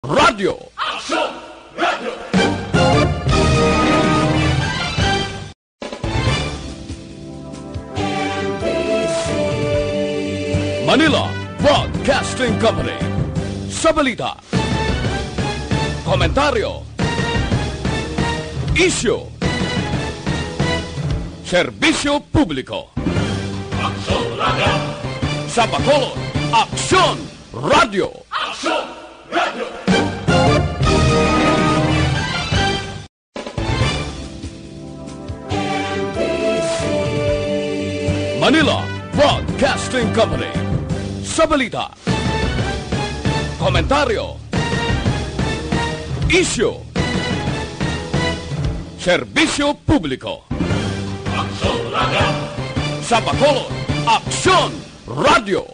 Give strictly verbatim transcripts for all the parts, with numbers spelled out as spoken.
Radyo. Manila Broadcasting Company. Sa balita, komentaryo, isyu, serbisyo publiko. Sa Bacolod, Aksyon Radyo. Manila Broadcasting Company. Sa balita, komentaryo, isyu, serbisyo publiko. Sa Bacolod, Aksyon Radyo.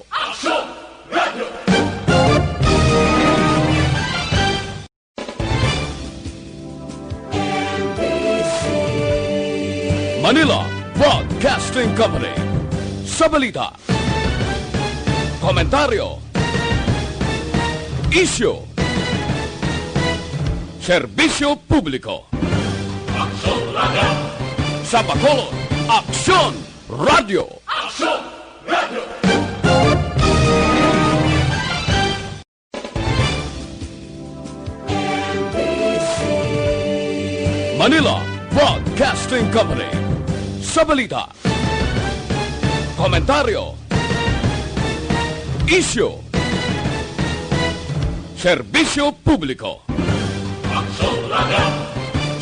Manila Broadcasting Company. Sa balita, komentaryo, isyu, serbisyo publiko. Sa Bacolod, Aksyon Radyo. Manila Broadcasting Company. Sa balita, komentaryo, isyu, serbisyo publiko.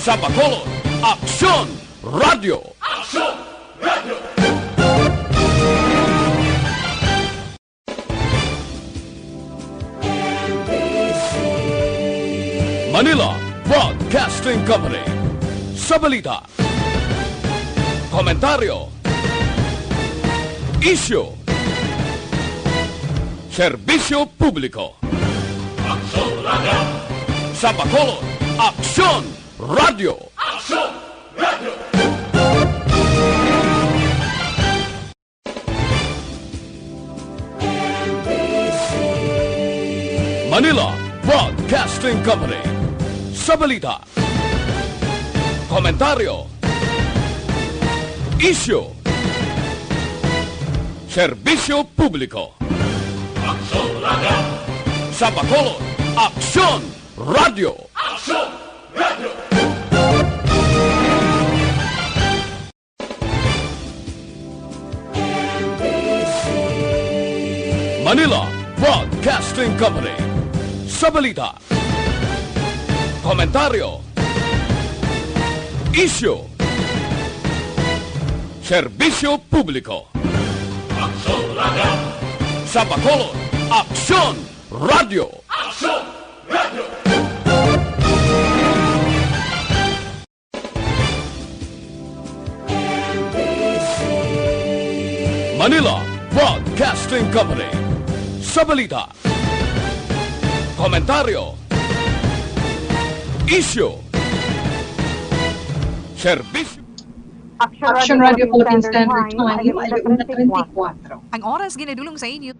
Sa Bacolod, Aksyon Radyo. Manila Broadcasting Company. Sa balita, komentaryo, isyu, serbisyo publiko. Sa Bacolod, Aksyon Radyo. Manila Broadcasting Company. Sa balita, komentaryo, isyu, serbisyo publiko. Sa Bacolod, Aksyon Radyo. Manila Broadcasting Company. Sa balita, komentaryo, isyu, serbisyo publiko. Sa Bacolod, Aksyon Radyo. Manila Broadcasting Company. Sa balita, komentaryo, isyu, serbisyo. Action Radio Philippines Standard Time, alauna treinta y cuatro. Ang oras ginadulong sa inyo.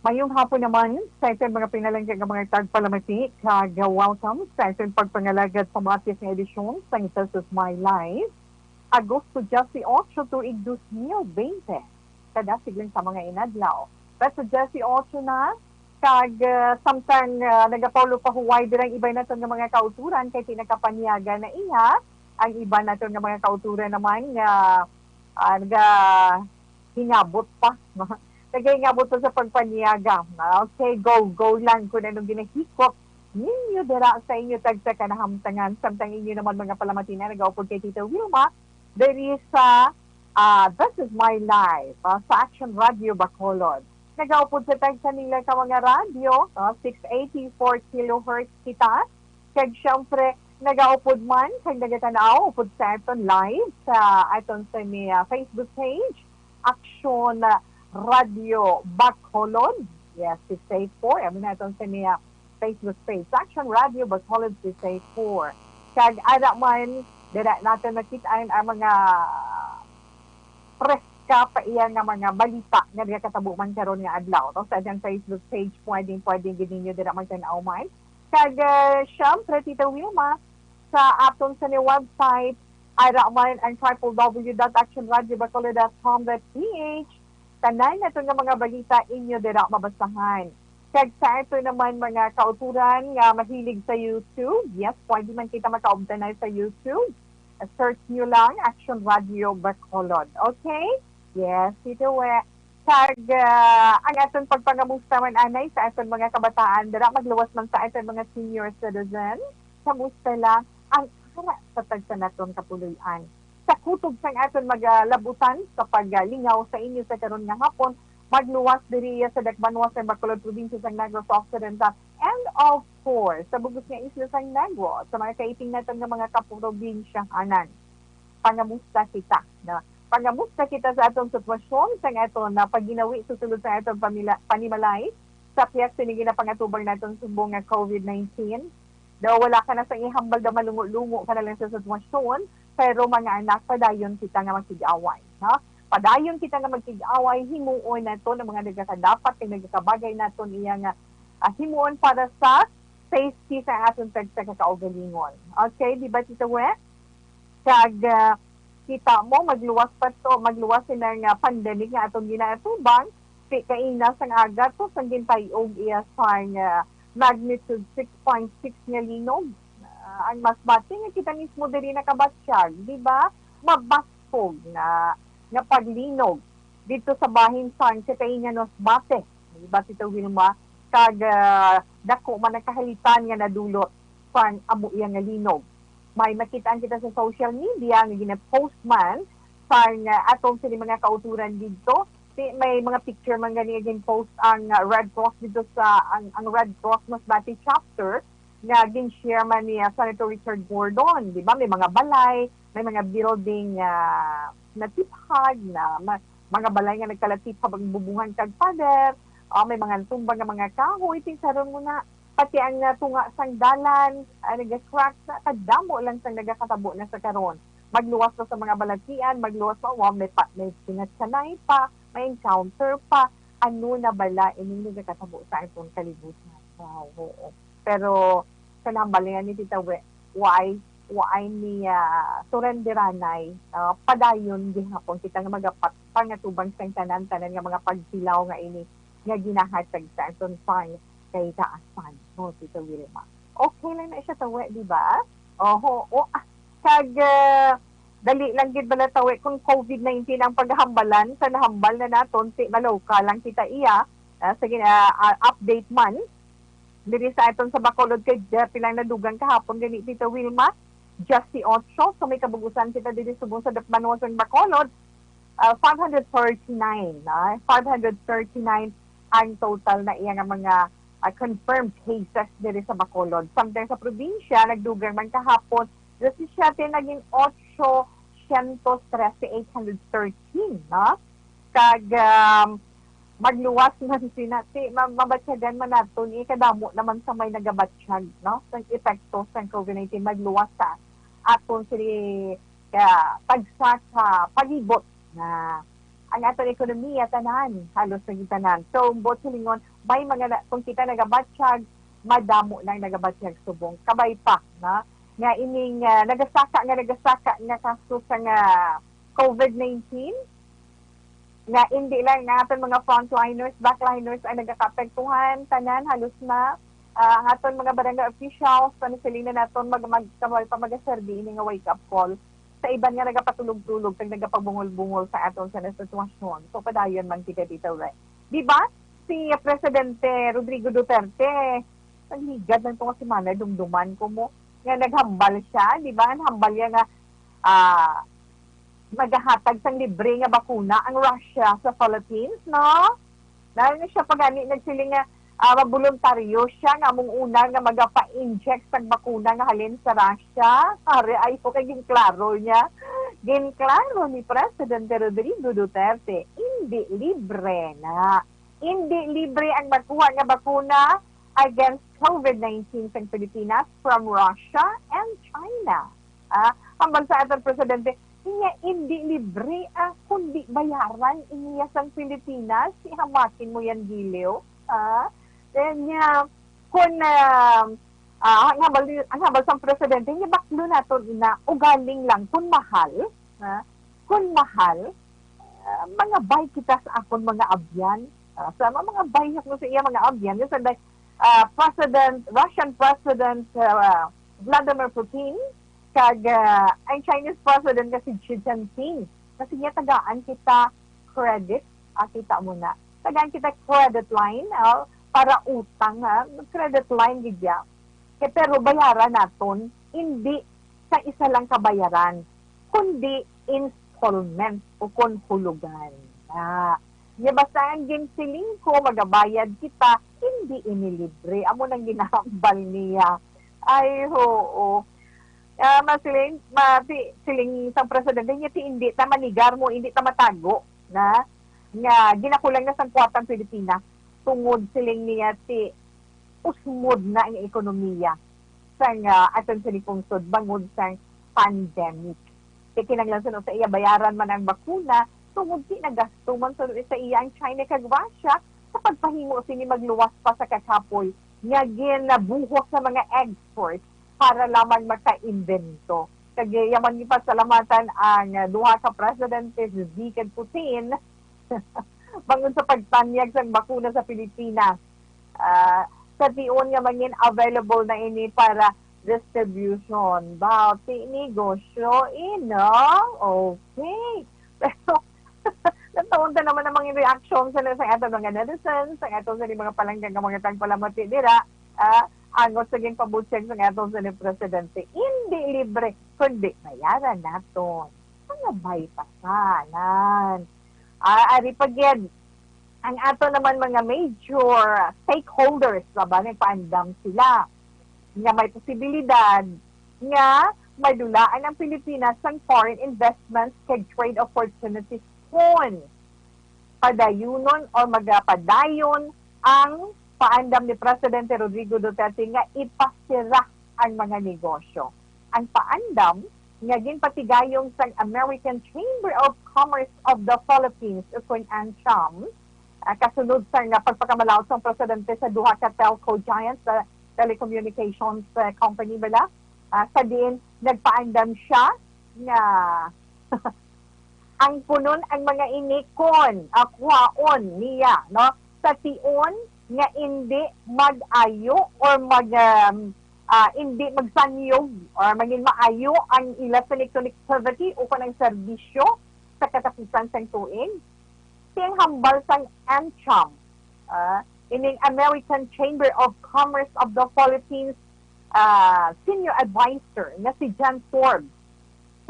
Mayong hapon naman sa aton mga pinalangga nga mga tagpalamati, kag welcome sa aton pagpangalagad sa matis nga edisyon sang This Is My Life, Agosto diyesyocho, tuig dos mil bente. Kada sigling sa mga inadlaw. Pero sa diyesyocho na, kag, ah, samtang, ah, nagapaulo pa huway dirang iban naton nga mga kauturan kay ti nakapanyaga na iya, ang iban naton nga mga kauturan naman nga, ah, naga hingabot pa. Nagahingabot pa sa pagpanyaga. Okay, go, go lang kung anong ginahikop ninyo dira sa inyo tagsa ka nahamtangan. Samtang inyo naman mga palamatinan, nagaupod kay Tita Wilma, diri sa, ah, This Is My Life, ah, sa Action Radio Bacolod. Nagaupod sa tagsa nila ka mga radyo, ah, six eighty-four kilohertz kita. Kag syempre, nagaupod man kag nagatan-aw upod sa aton live sa aton sa may, ah, Facebook page, Action Radio Bacolod. Yes, si Safe four. Amo na aton sa may, ah, Facebook page, Action Radio Bacolod, si Safe four. Kag ara man, dira natin makita ang mga preska pa iya nga mga balita nga nagakatabo man karon nga adlaw, no? Sa aton Facebook page, pwedeng, pwedeng gid ninyo dira magtan-aw man. Kag, ah, syempre, Tita Wilma, sa aton sa ni website, ara man ang triple W dot action radio bacolod dot com dot P H. Tanan naton nga mga balita inyo dira mabasahan. Kag sa aton naman mga kauturan nga mahilig sa YouTube, yes, pwede man kita makaubtanay sa YouTube. Search nyo lang Action Radio Bacolod. Okay? Yes, Tita We. Kag, ah, ang aton pagpangamusta man anay sa aton mga kabataan dira, magluwas man sa aton mga senior citizen. Kamusta lang ang ara sa tagsa naton kapuloy-an? Sa kutob sang aton magalabutan sa paglingaw sa inyo sa karon nga hapon, magluwas diri sa dakbanwa sa Bacolod, probinsya sang Negros Occidental, and of course, sa bug-os nga isla sang Negros, sa mga kaiping naton nga mga kaprobinsyahanan. Pangamusta kita, no? Pangamusta kita sa aton sitwasyon, sa aton na pagginawi sa sulod sa aton pamila-, panimalay, sa pihak sini ginapangatubang naton subong nga COVID nineteen. Daw wala ka na sa ihambal, daw malungo-lungo ka na lang sa sitwasyon, pero mga anak, padayon kita nga makig-away, no? Padayon kita nga makig-away, himuon naton ang mga nagakadapat kag nagakabagay naton iya nga, ah, himuon para sa safety sa aton tagsa ka kaugalingon. Okay, di ba, Tita We? Kag, ah, kita mo, magluwas pa to, magluwas sina nga pandemic nga atong ginaatubang, ti kaina sang aga to, sang gintay-og iya sang, ah, magnitude six point six nga linog. Ah, ang Masbate nga kita mismo diri nakabatyag, di ba? Mabaskog nga, nga paglinog dito sa bahin sang Sitainya Masbate. Di ba, Tita Wilma? Kag, ah, dako man ang kahalitan nga nadulot sang amo iya nga linog. May makitaan kita sa social media nga gina-post man sang, ah, atong sini mga kauturan didto. Ti-, may mga picture man gani nga gin-post ang, ah, Red Cross didto sa, ang, ang Red Cross Masbate chapter nga gin-share man ni, ah, Senator Richard Gordon, di ba? May mga balay, may mga building nga natiphag, na ma-, mga balay nga nagkalatiphag ang bubungan kag pader, ah, may mga natumba nga mga kahoy, ti karon mo na, pati ang, ah, tunga sang dalan, ah, naga-crack na, kadamo lang sang nagakatabo na sa karon. Magluwas pa sa mga balatian, magluwas pa, wa, may pa, may pinatsanay pa, may encounter pa. Ano na bala ining nagakatabo sa aton kalibutan? Wow, oo. Pero sa nahambal nga ni Tita We, waay, waay ni, ah, surenderanay, ah, padayon gihapon kita nga magapat-, pangatubang sang tanan-tanan nga mga pagtilaw nga ini nga ginahatag sa aton pang kay taasan. No, Tita Wilma. Okay lang na siya, Tita We, di ba? Oho, o, ah, kag, ah, dali lang gid bala, Tita We, kung COVID nineteen ang paghambalan sa nahambal na naton, ti maloka lang kita iya, ah, sa gin-, ah, ah, update man diri sa aton sa Bacolod kay, ah, pila ang nadugang kahapon gani, Tita Wilma, diyesyocho. So may kabug-usan kita diri subong sa dakbanwa sang Bacolod, ah, five hundred thirty-nine, ah, five hundred thirty-nine ang total na iya nga mga, ah, confirmed cases diri sa Bacolod. Samtang sa probinsya, nagdugang man kahapon, diyesisiyete, naging otsosyentos trese, eight hundred thirteen, no? Kag, um, magluwas man sina, ti, ma-, mabatyagan man naton, eh, kadamo naman sa may nagabatyag, no? Sa epekto sa COVID nineteen, magluwas sa aton sini, ah, tagsa ka palibot na ang aton ekonomiya, tanan, halos naging tanan. So, buot silingon, may mga na, kung kita nagabatyag, madamo nang nagabatyag subong. Kabay pa, na, nga ining, ah, nagasaka, nga nagasaka nga kaso sa nga COVID nineteen, nga indi lang nga aton mga frontliners, backliners ang nagakaapektuhan, tanan halos na, ah, ang aton mga barangay officials, panisiling na naton mag-, mag-, kamay pa magaserbi ini nga wake-up call sa iban nga nagapatulog-tulog kag nagapabungol-bungol sa aton sa sitwasyon. So, padayon man kita dito, right? Di ba? Si Presidente Rodrigo Duterte, nagligad lang itong semana, dumduman ko mo, nga naghambal siya, di ba? Ang hambal niya nga, ah, magahatag sang libre nga bakuna ang Russia sa Philippines, no? Dahil na siya pagani nagsiling nga, ah, magboluntaryo siya nga among una nga magapa-inject sang bakuna nga halin sa Russia. Pare, ay, okay, ginklaro niya. Ginklaro ni Presidente Rodrigo Duterte, hindi libre na. Hindi libre ang makuha nga bakuna against COVID nineteen sang Pilipinas from Russia and China. Ah, hambal sa aton presidente, niya, hindi libre, ah, kundi bayaran iniya sang Pilipinas. Si hamakin mo yan, giliw. Ah, then, niya, kung, ah, ah, ang hambal, ang hambal sang presidente, niya, baklo naton ina, ugaling lang, kung mahal, ha? Kung mahal, ah, mga bay kita sa akon mga abyan. Ah, sa mga, mga bay ako sa iya mga abyan, yung sa, ah, President, Russian President, ah, Vladimir Putin, kag, ah, ang Chinese President nga si Xi Jinping. Kasi niya, tagaan kita credit, ah, kita mo na. Tagaan kita credit line, ah, para utang, ha? Credit line, gid ya. Kay, pero bayaran naton, hindi sa isa lang ka bayaran, kundi installment o kon hulugan. Ah, niya, basta ang ginsiling ko, magabayad kita, hindi ini libre. Amo nang ginahambal niya. Ay, oo. Ah, masiling, ma-, si-, siling sang presidente niya, ti hindi ta manigar mo, hindi ta matago na nga ginakulang na sang kwarta ang Pilipinas tungod, siling niya, ti usmod na ang ekonomiya sang, ah, aton sini pungsod bangod sang pandemic. Kay kinahanglan suno sa iya bayaran man ang bakuna tungod ti nagasto man suno sa iya ang China kag Russia sa pagpahimo sini magluwas pa sa kakapoy nga ginabuhos sa mga exports para lamang makaimbento. Kag iya man gipasalamatan ang, ah, duha ka presidente, si Xi kag Putin, bangod sa pagtanyag sang bakuna sa Pilipinas. Ah, sa tion nga mangin available na ini para distribution. Bawti negosyo, ino? Okay. Pero, nataon ta naman ang mga reaction sa, sa aton mga netizens, sa aton sa mga palangga nga mga tagpalamati dira. Ah, angot sa ginpabutyag sa aton sa presidente. Hindi libre, kundi bayaran naton. Mga bay pa sa nan. Ah, ari pa gid, ang ato naman mga major stakeholders, ba, nagpaandam sila nga may posibilidad nga madulaan ang Pilipinas sang foreign investments kag trade opportunities kung padayunon o magapadayon ang paandam ni Presidente Rodrigo Duterte nga ipasira ang mga negosyo. Ang paandam nga ginpatigayong sang American Chamber of Commerce of the Philippines, ukon AmCham, ah, kasunod sa nga pagpakamalaut sang presidente sa duha ka telco giants, sa telecommunications, ah, company bala, ah, sa diin nagpaandam siya nga ang kunon ang mga ini kon, ah, kuhaon niya, no? Sa tion nga indi mag-ayo or mag, um, ah, indi magsanyog or mangin maayo ang ila sa connectivity o kon ang serbisyo sa katapusan sang tuig. Siyang hambal sang AmCham, ah, ining American Chamber of Commerce of the Philippines, ah, senior advisor nga si Jan Forbes.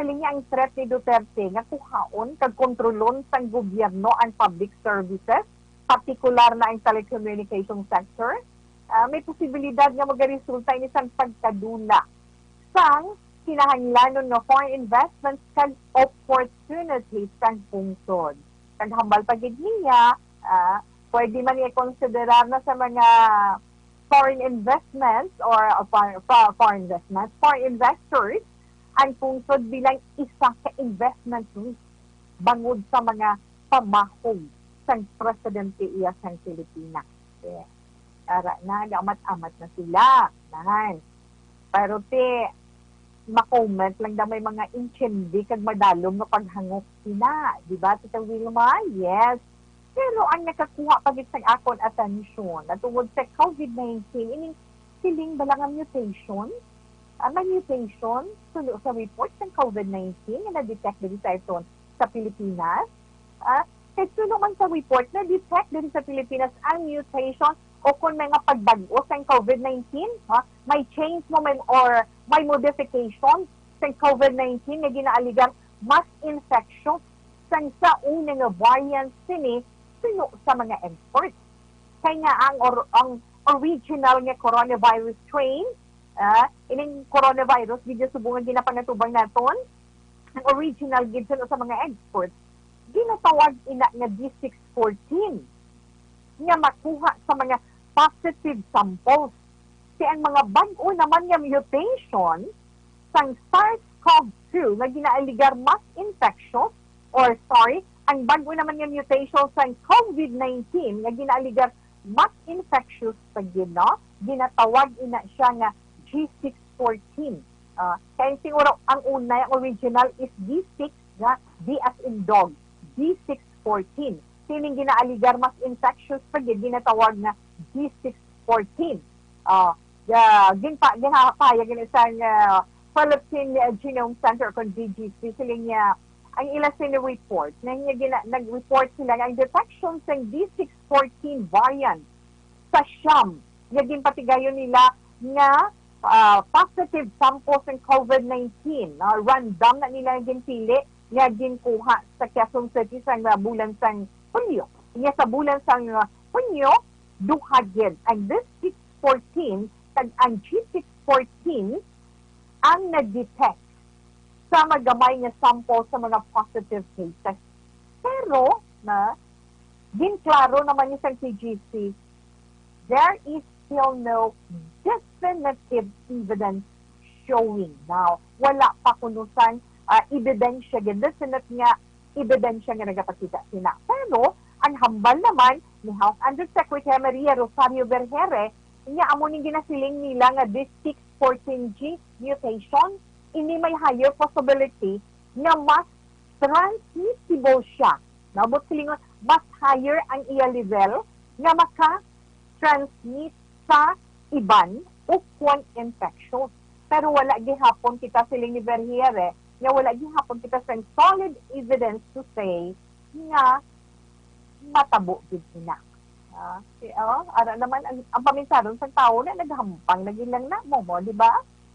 Siling niya ang threat ni Duterte nga kuhaon kag kontrolon sang gobyerno ang public services, partikular na ang telecommunication sector. Ah, may posibilidad nga magaresulta ini sang pagkadula sang kinahanglanon nga foreign investments kag opportunities sang pungsod. Kag hambal pa gid niya, ah, pwede man i-konsiderar na sa mga foreign investments or, uh, for, for, foreign investments, foreign investors ang pungsod bilang isa ka investment risk bangod sa mga pamahog sang presidente iya sang Pilipinas. Eh, ara na, amat-amat na sila. Nahan. Pero ti, ma-comment lang daw may mga intindi kag madalom nga paghangop sina. Di ba, Tita Wilma? Yes. Pero ang nakakuha pa gid sang akon atensyon, na tungod sa COVID nineteen, ining siling bala nga mutation, ah, may mutation, suno sa report sang COVID nineteen nga na-detect diri sa aton sa Pilipinas. Ah, kay suno man sa report, na-detect diri sa Pilipinas ang mutation o kon may mga pagbag-o sang COVID nineteen, ha? May change mo, may, or may modification sang COVID nineteen nga ginaaligar mas infectious sang sa una nga variant sini suno sa mga experts. Kay nga ang or-, ang original nga coronavirus strain, ah, ining coronavirus, gid subong nga ginapangatubang naton, ang original gid suno sa mga experts, ginatawag ina nga D six fourteen nga makuha sa mga positive samples. Kay ang mga bag-o naman nga mutation sang SARS-CoV two nga ginaaligar mas infectious, or sorry, ang bag-o naman nga mutation sang COVID nineteen nga ginaaligar mas infectious pa gid, no? Ginatawag ina siya nga G six fourteen. Ah, kay siguro ang una, ang original is D six, nga D as in dog, D six fourteen. Sining ginaaligar mas infectious pa gid, ginatawag nga D six fourteen. Ah, ya, ginpa-, ginapahayag gid sang, ah, Philippine Genome Center, kon P G C, sila niya, ang ila sini report, na niya gina-, nag-report sila nga ang detection sang D six fourteen variant sa siyam nga ginpatigayon nila nga, ah, positive sample sang COVID nineteen, no? Random na nila ginpili nga ginkuha sa Quezon City sa mga bulan sang Hunyo. Nga sa bulan sang, ah, Hunyo, duha gid ang D six fourteen kag ang G six fourteen ang na-detect sa magamay nga sample sa mga positive cases. Pero, na, ginklaro naman ni sang P G C, there is still no definitive evidence showing. Now, wala pa kuno sang, ah, ebidensya, gid, definite nga ebidensya nga nagapakita sina. Pero, ang hambal naman ni Health Undersecretary Maria Rosario Vergeire, niya amo ning ginasiling nila nga this six fourteen G mutation, ini may higher possibility nga mas transmissible siya. Naabot silingon, mas higher ang iya level nga maka-transmit sa iban o kon infectious. Pero wala gihapon kita, siling ni Vergeire, nga wala gihapon kita sang solid evidence to say nga matabo gid ina. Ah, si, oh, ara naman ang, ang paminsaron sang tawo na naghampang na gid lang na mo, mo, di ba?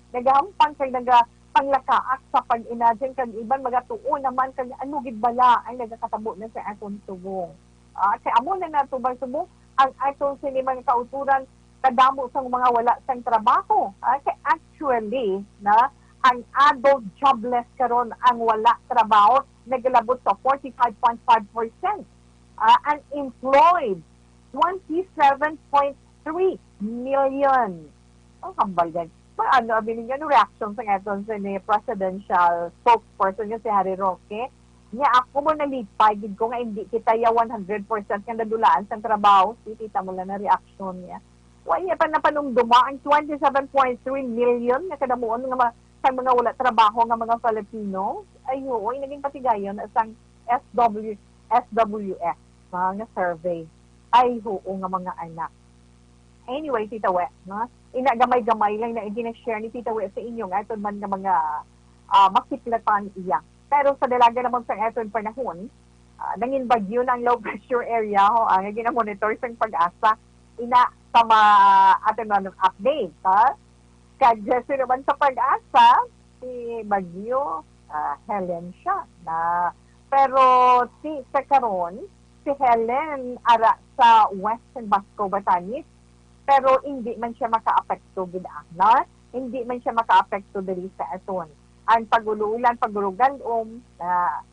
Naghampang kag nagapanglakaak sa pag-imagine kag iban magatuo naman kag ano gid bala ang nagakatabo na sa aton subong. Ah, kay amo na natubang subong ang aton sini mga kauturan kadamo sang mga wala sang trabaho. Ah, kay actually, na, ang adult jobless karon ang wala trabaho nagalabot sa forty-five point five percent. Ah, unemployed, twenty-seven point three million. Ang hambal yan. Paano, abi ninyo, ano reaction sa aton sa ni presidential spokesperson nga si Harry Roque? Nya ako mo nalipay gid ko nga hindi kita ya one hundred percent nga nadulaan sang trabaho. Si, kita mo lang na reaction niya. Wa niya pa napanumduma ang twenty-seven point three million nga kadamuon nga ma-, sang mga wala trabaho nga mga Filipino. Ay, oo, ay naging patigayon na sang S W, S W S, ha, nga survey. Ay, oo nga mga anak. Anyway, Tita We, no? Ina, gamay-gamay lang na gina-share ni Tita We sa inyo nga aton man nga mga, ah, makiplatan iya. Pero sa dalaga naman sa aton panahon, ah, nangin bagyo na ang low pressure area, ho, ah, nga ginamonitor sang PAGASA. Ina, sa ma-, aton man update, ha? Kag, ah, sino man sa PAGASA, si Bagyo, ah, Helen siya na. Pero ti sa karon, si Helen ara sa West Basco, Batanes, pero hindi man siya makaapekto gid, ah, no? Hindi man siya makaapekto diri sa aton. Ang pag-uluulan, pag-urugal-om, ah,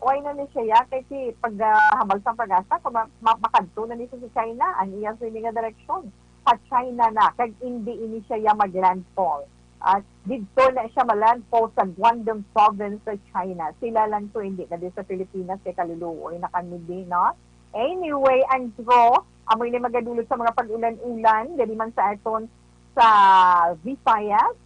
way na ni siya, kay si pag, ah, hambal sa PAGASA, kung ma-, ma-, makadto na ni siya sa China, ang iyang sini nga direksyon. Pa-China na, kag hindi ini siya mag-landfall. At didto na siya ma-landfall sa Guangdong province sa China. Sila lang to, hindi na di sa Pilipinas, kay kaluluoy na kami di, no? Anyway, ang draw, amo ini magadulot sa mga pag-ulan-ulan, diri man sa aton sa Visayas,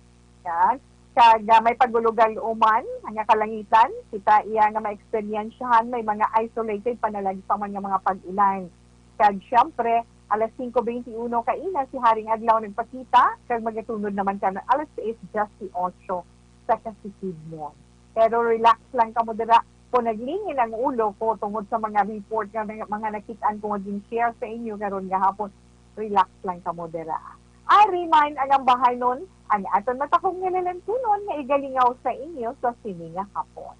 yan. Kag, ah, may pagulugal uman nga kalangitan, kita iya nga ma-eksperyensyahan, may mga isolated panalagsa man nga mga pag-ulan. Kag siyempre, alas singko beintiuno kaina si Haring Adlaw nagpakita, kag magatunod naman karon alas sais diyesyocho sa kasikidngon. Pero relax lang kamo dira. Kung naglingin ang ulo ko tungod sa mga report nga mga, mga nakit-an ko nga gin-share sa inyo karon nga hapon, relax lang kamo dira. Ari man ang ambahanon, ang aton matakog nga lalantunon nga igalingaw sa inyo sa sini nga hapon.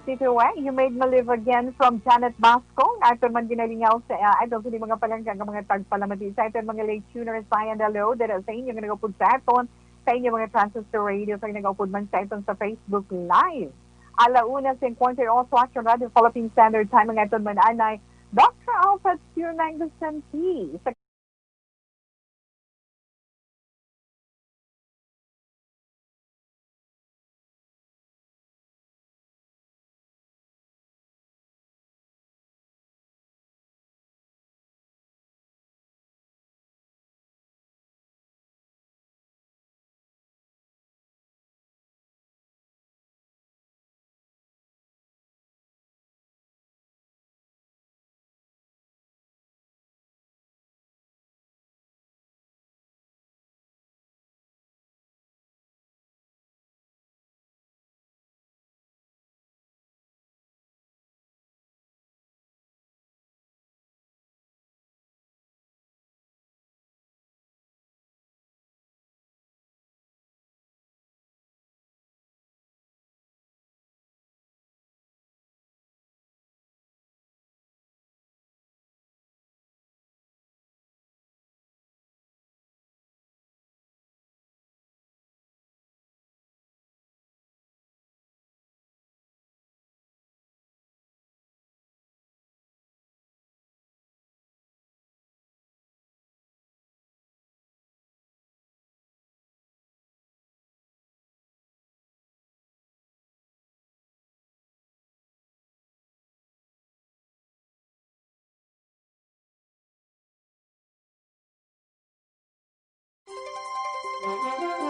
Tito Weng, You Made Me Live Again from Janet Basco. Aton man ginalingaw sa, ah, aton sini mga palangga nga mga tagpalamati sa aton mga late tuners. Hi and hello dira sa inyo nga nagaupod sa aton, sa inyo mga transistor radio, sa nagaupod man sa aton sa Facebook Live. Alauna cincuenta y ocho Action Radio Philippine Standard Time, ang aton man anay, Doctor Alfred Q Mangusanti. Sa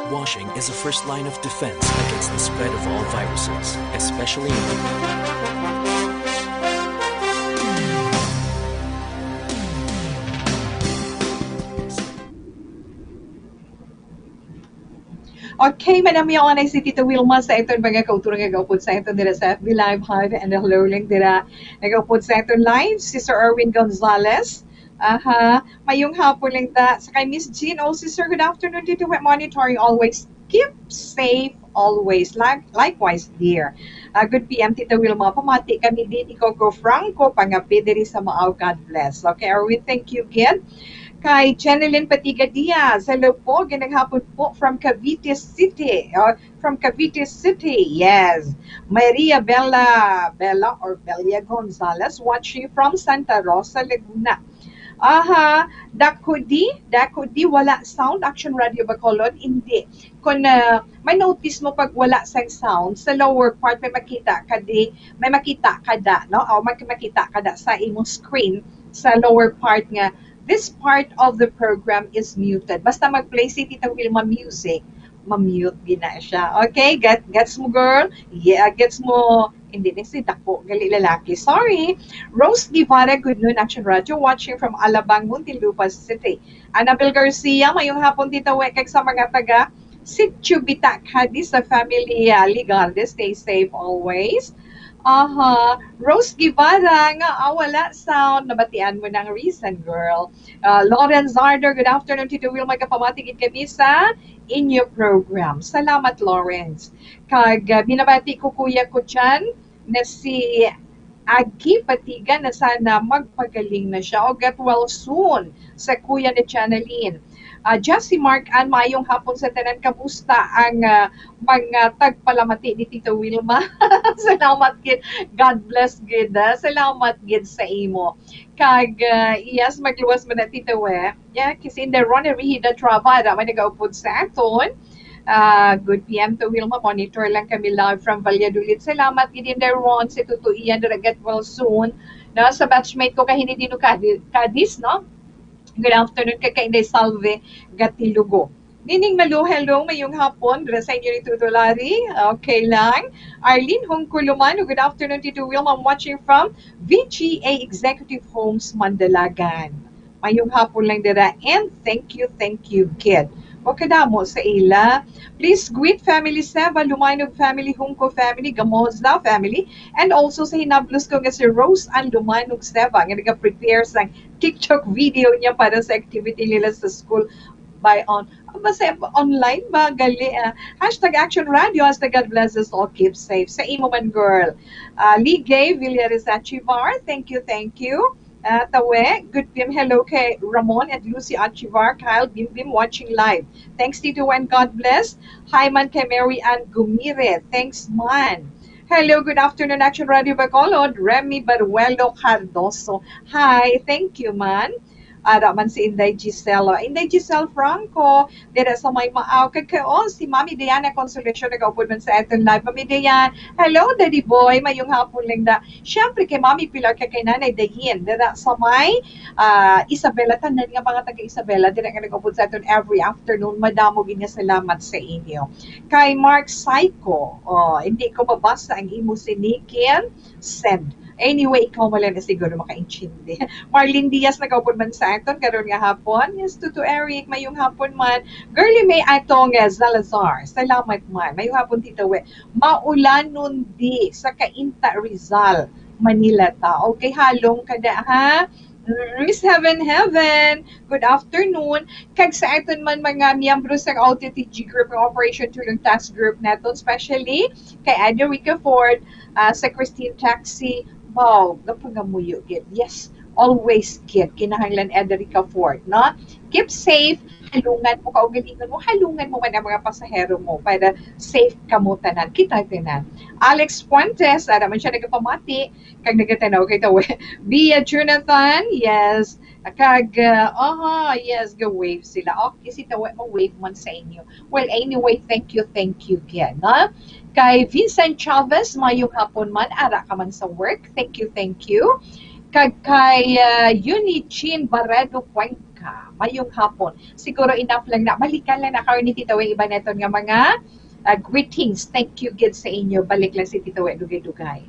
Washing is a first line of defense against the spread of all viruses, especially in Okay, manamyaw anay si Tita Wilma sa aton mga kauturan nga gaupod sa aton dira sa F B Live, hi, and hello lang dira. Nagaupod sa aton live si Sir Erwin Gonzalez. Aha, mayong hapon lang ta. Sa kay Miss Jean, oh, Sister, good afternoon, Tita Wilma, monitoring always. Keep safe always. Like, likewise, dear. Ah, good P M, Tita Wilma. Pamati kami din ni Coco Franco, pangapi diri sa Maaw. God bless. Okay, Erwin, thank you again. Kay Chenelyn Patiga Diaz, hello po, ganang hapon po from Cavite City. Oh, from Cavite City, yes. Maria Bella, Bella or Belia Gonzalez, watching from Santa Rosa, Laguna. Aha, dakudi, dakudi, wala sound, Action Radio Bacolod, hindi. Kung ah, may notice mo pag wala sang sound, sa lower part may makita ka di, may makita ka da, no? O may makita ka da sa imong screen sa lower part nga this part of the program is muted. Basta mag-play si Tita Wilma music, ma-mute gid na siya. Okay? Get, gets mo, girl? Yeah, gets mo. Hindi ni si dako, gali lalaki. Sorry. Rose Guevara, good noon, Action Radio, watching from Alabang, Muntinlupa City. Annabel Garcia, mayong hapon, Tita We, kag sa mga taga Sitio Bita, Cadiz, sa family ah, Ligarde. Stay safe always. Aha. Rose Guevara, nga ah, wala sound. Nabatian mo ng reason, girl. Ah, Lawrence Zarder, good afternoon, Tito Will. Magkapamati gid kami sa inyo program. Salamat, Lawrence. Kag ah, binabati ko, kuya ko dyan, na si Agi Patigan, na sana magpagaling na siya o get well soon sa kuya ni Chanalyn. Ah, Jessie Mark, an mayong hapon sa tanan. Kamusta ang ah, mga tagpalamati ni Tito Wilma? Salamat gid. God bless gid. Ah. Salamat gid sa imo. Kag ah, yes, magluwas man na, Tito, eh. Yeah, kasi in the Ronnie Rihida Trava, may nagaupod sa aton. Ah, good P M to Wilma. Monitor lang kami live from Valladolid. Salamat gid, Inday Ron, si Tuto Ian, dira get well soon. No, sa batchmate ko kay Hinidino Cadi- Cadiz, no? Good afternoon kay Inday Salve Gatilugo. Nining Malu, hello, mayong hapon. Dira sa inyo ni Tuto Larry. Okay lang. Arlene Hongkuluman, good afternoon, Tito Wilma. I'm watching from V G A Executive Homes, Mandalagan. Mayong hapon lang dira. And thank you, thank you, kid. O kadamo sa ila. Please greet family Seva, Lumanog family, Hungko family, Gamoza family, and also sa hinablos ko nga si Rose Ann Lumanog Seva nga nag-prepare sang TikTok video niya para sa activity nila sa school by on basta online ba gali ah. Hashtag Action Radio, hashtag God bless us all, keep safe sa imo man, girl. Uh, Ligay Villares Achivar, thank you, thank you. Uh, Tawe, good P M. Hello kay Ramon and Lucy Achivar, Kyle Bimbim watching live. Thanks, Tito, and God bless. Hi man kay Mary Ann Gumire. Thanks man. Hello, good afternoon, Action Radio Bacolod. Remy Baruelo Cardoso. Hi, thank you man. Ara man si Inday Giselle. Inday Giselle Franco, dira sa may Maaw. Kag kay, oh, si Mami Diana Consolacion nagaupod man sa aton live. Mami Diana, hello, Daddy Boy. Mayong hapon lang da. Siyempre kay Mami Pilar kag kay Nanay Dayin. Dira sa may ah, Isabela, tanan nga mga taga Isabela, dira nga nagaupod sa aton every afternoon. Madamo gid nga salamat sa inyo. Kay Mark Saiko, oh, hindi ko mabasa ang imo sinikin. Send. Anyway, ikaw mo lang na siguro makaintindi. Marlene Diaz nagaupod man sa aton karon nga hapon. Yes, Tuto Eric, mayong hapon man. Girly May Atong eh, Salazar, salamat man. Mayong hapon, Tita We. Maulanon di sa Cainta, Rizal, Manila ta. Okay, halong kada ha. Mm, Miss Heaven Heaven, good afternoon. Kag sa aton man mga miyembro sa O T T G Group, ang Operation Tulong Task Group naton, especially kay Ado Rica Ford, ah, sa Christine Taxi, wow, gapangamuyo gid. Yes, always gid. Kinahanglan Ado Rica Ford, no? Keep safe. Halungan mo, kaugalingon mo, halungan mo man ang mga pasahero mo para safe kamo tanan. Kita tanan. Alex Fuentes, ara man siya nagapamati, kag nagatan-aw kay Tawe. Bia Jonathan, yes. Kag, uh, aha, yes, ga-wave sila. Okay, si Tawe, ma-wave man sa inyo. Well, anyway, thank you, thank you again, no? Kay Vincent Chavez, mayong hapon man, ara ka man sa work. Thank you, thank you. Kag kay uh, Eunichine Barredo Cuenca. Mayong hapon. Siguro enough lang na. Balikan lang na karon ni Tita Weng iban naton nga mga, ah, greetings. Thank you gid sa inyo. Balik lang si Tita Weng dugay-dugay.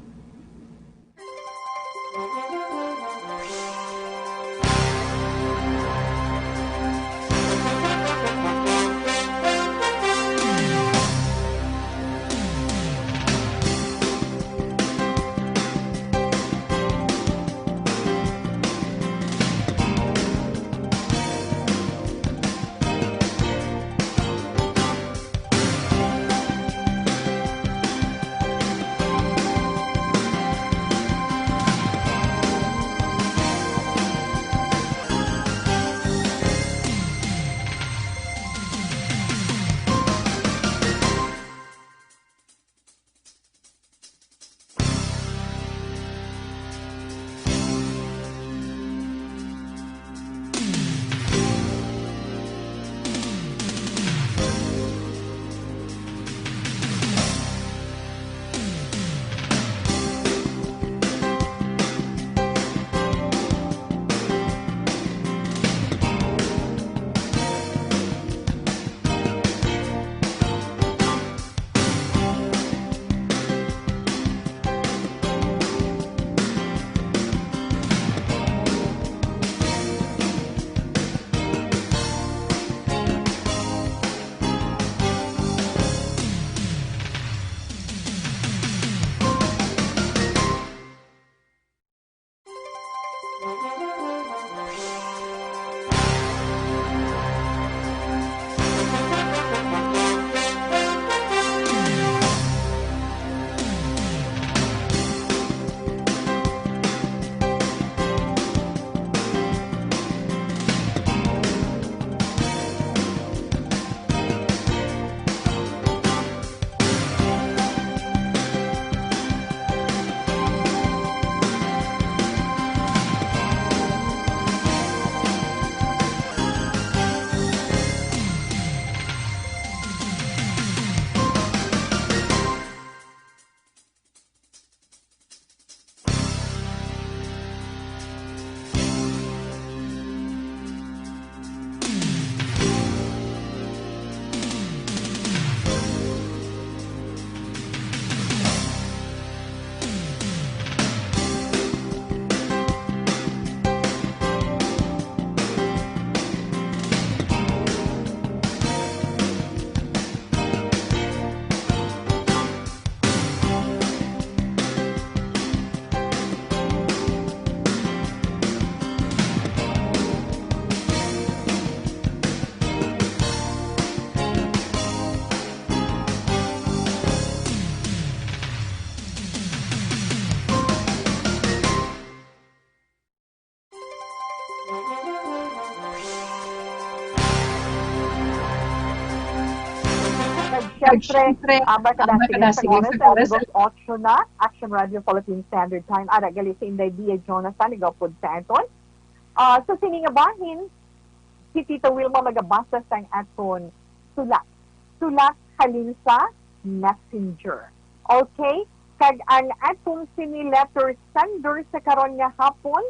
At syempre, syempre, ah, makadasig sa oras, alas dos otso na, Action Radio Philippine Standard Time. Ara gali si Inday Bia Jonathan, ikaw pod sa aton. Ah, sa sini nga bahin, si Tita Wilma magabasa sang aton sulat. Sulat halin sa Messenger. Okay? Kag ang aton sini letter sender sa karon nga hapon,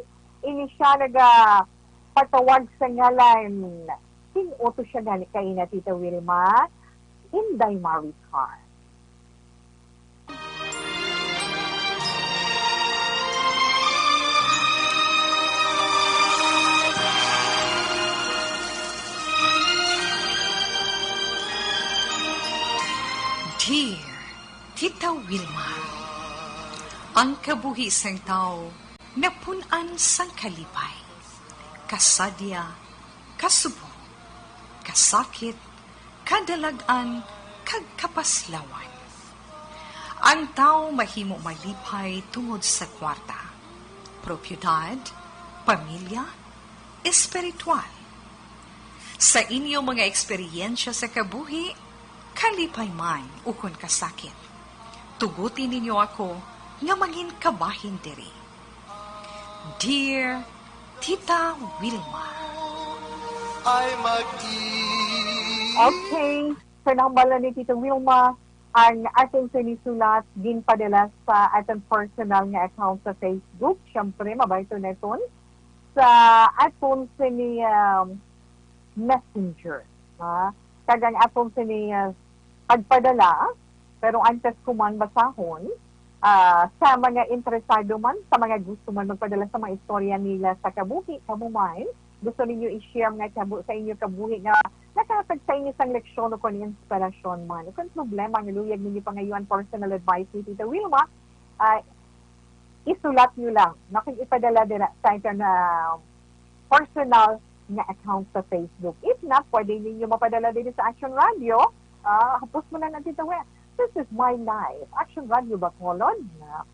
ini siya nagapatawag sa ngalan. Sin-o to siya gani kaina, Tita Wilma? Inday Maricar. Dear Tita Wilma, ang kabuhi sang tawo napun-an sang kalipay, kasadya, kasubo, kasakit, kadalag-an, kag kapaslawan. Ang tawo mahimo malipay tungod sa kwarta, propiedad, pamilya, espiritual. Sa inyo mga eksperyensya sa kabuhi, kalipay man ukon kasakit, tuguti ninyo ako nga mangin kabahin diri. Dear Tita Wilma. Ay, mag-i- Okay. Sa nahambal ni Tita Wilma, ang aton sini sulat ginpadala sa aton personal nga account sa Facebook. Siyempre, mabayton naton sa aton sini, um, Messenger. Ha? Kag ang atong sini, ah, pagpadala, pero antes ko man basahon, ah, sa mga interesado man, sa mga gusto man magpadala sa mga istorya nila sa kabuhi, kamo man, gusto ninyo i-share mga kabo sa inyo kabuhi nga nakahatag sa inyo sang leksyon o kon inspirasyon man, o kon problema nga luyag ninyo pangayuan personal advice ni Tita Wilma, ah, isulat nyo lang. Nakig ipadala dira sa aton, ah, personal nga account sa Facebook. If not, pwede ninyo mapadala diri sa Action Radio. Ah, hapos mo lang ang Tita Wilma. This is my life. Action Radio Bacolod. Na,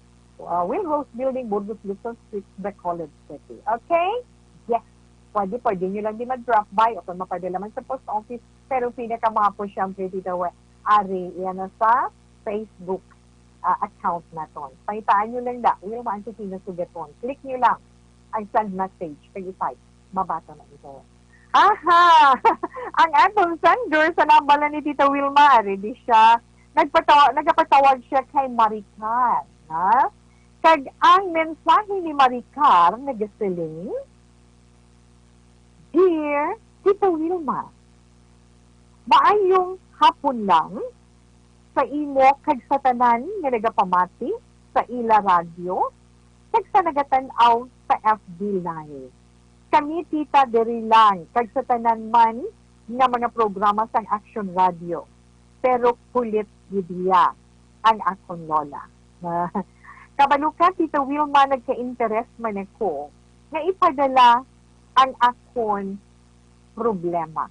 ah, Will Rose Building, Burgos, Luzon Street, Bacolod City. Okay? Yes. Pwede, pwede nyo lang di mag-drop by o kung mapadala man sa post office. Pero pinakamapo, syempre, Tita Wilma, ari, yan na sa Facebook, ah, account naton. Pangitaan nyo lang da, Wilma Antiquino Sugaton. Click nyo lang ang send message, kag i-type. Mabaton na ito. Aha! Ang atong sender sa number ni Tita Wilma, ari di siya. Nagpatawa-, nagapatawag siya kay Maricar, ha? Kag ang mensahe ni Maricar nagasiling, "Dear Tita Wilma, maayong hapon lang sa imo kag sa tanan nga nagapamati sa ila radyo kag sa nagatan-aw sa F B Live. Kami, tita, diri lang, kag sa tanan man nga mga programa sang Action Radio. Pero kulit gid hiya ang akon lola." Kabalo ka, Tita Wilma, nagka-interes man ako nga ipadala ang akon problema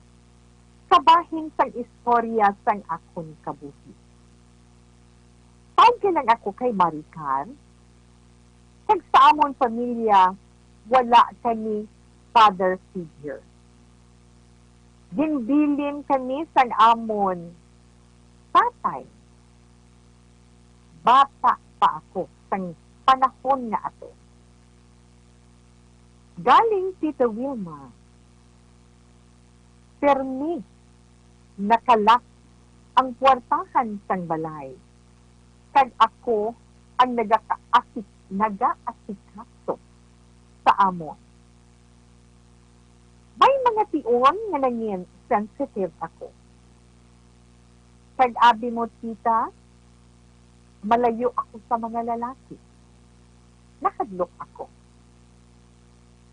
kabahin sang istorya sang akon kabuhi. Tawag lang ako kay Maricar, kag sa amon pamilya, wala kami father figure. Ginbilin kami sang amon tatay. Bata pa ako sang panahon nga ato. Galing, Tita Wilma, permi nakalak ang puwertahan sang balay, kag ako ang nagakaasik-, nagaasikaso sa amon. May mga tion nga nangin sensitive ako. Kag abi mo, tita, malayo ako sa mga lalaki. Nakadlok ako.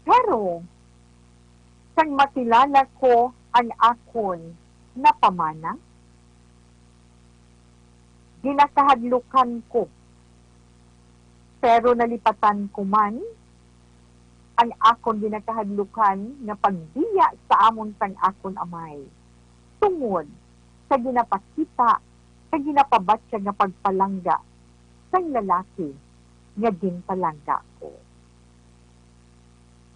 Pero, sang makilala ko ang akon nga pamana, ginakahadlukan ko. Pero nalipatan ko man ang akon ginakahadlukan nga pagbiya sa amon sang akon amay, tungod sa ginapakita kag ginapabatyag nga pagpalangga sang lalaki nga ginpalangga ko.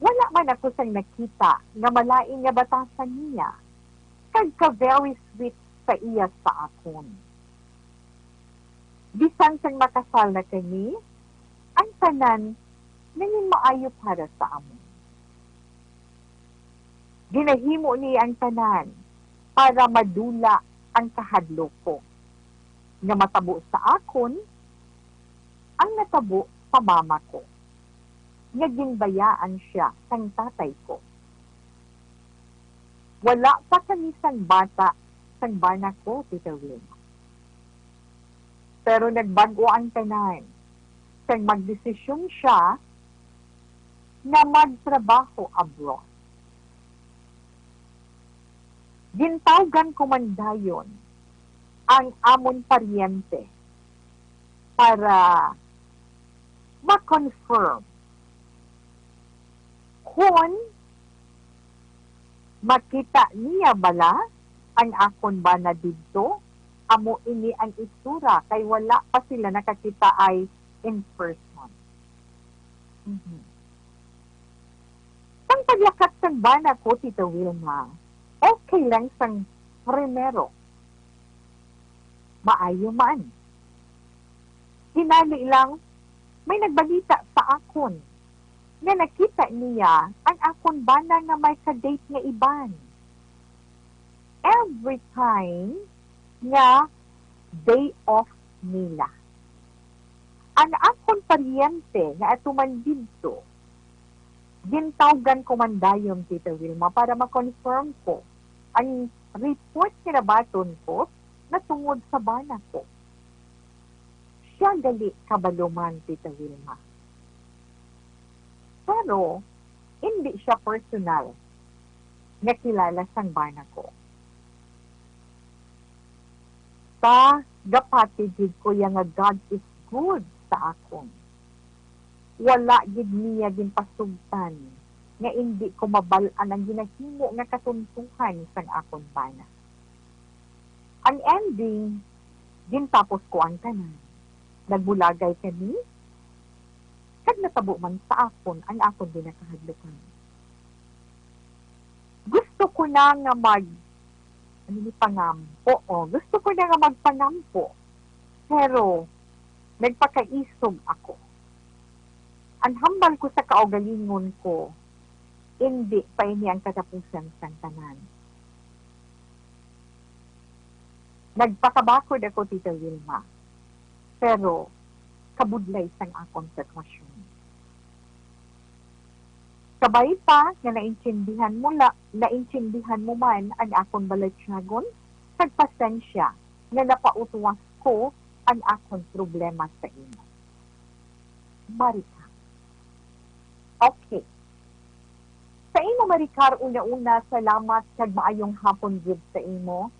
Wala man ako sang nakita nga malain nga batasan niya, kag ka-very sweet sa iya sa akon. Bisan sang makasal na kami, ang tanan nangin maayo para sa amon. Ginahimo niya ang tanan para madula ang kahadlok ko, nga matabo sa akon ang natabo sa mama ko, nga ginbayaan siya sang tatay ko. Wala pa kami sang bata sang bana ko, Tita Wilma. Pero nagbag-o ang tanan, kag magdesisyon siya nga magtrabaho abroad. Gintawgan ko man dayon ang amon paryente para ma-confirm kon makita niya bala ang akon bana didto. Amo ini ang itsura, kay wala pa sila nakakita ay in person. Mhm. Sang paglakat sang bana ko, Tita Wilma, okay lang sang primero. Maayo man. Tinali lang, may nagbalita sa akon nga nakita niya ang akon bana nga may ka-date nga iban. Every time nga day off nila. Ang akon paryente nga atuman didto, gintawgan ko man dayon, Tita Wilma, para ma-confirm ko Ang report nga nabaton ko natungod sa bana ko. Siya gali kabalo man, Tita Wilma. Pero hindi siya personal nga kilala sang bana ko. Sa gapati gid ko iya nga God is good sa akon. Wala gid niya ginpasugtan nga indi ko mabal-an ang ginahimo nga katuntuhan sang akon bana. Ang ending, gintapos ko ang tanan. Nagbulagay kami, kag natabo man sa akon ang akon ginakahadlukan. Gusto ko na nga mag-, ano ni, pangampo, oh. Gusto ko na nga magpangampo, pero nagpakaisog ako. Ang hambal ko sa kaugalingon ko, indi pa ini ang katapusan sang tanan. Nagpakabakod ako, Tita Wilma, pero kabudlay sang akon sitwasyon. Kabay pa nga naintindihan mo la-, naintindihan mo man ang akon balatyagon, kag pasensya nga napautwas ko ang akon problema sa imo. Maricar. Okay. Sa imo, Maricar, una-una, salamat kag maayong hapon gid sa imo.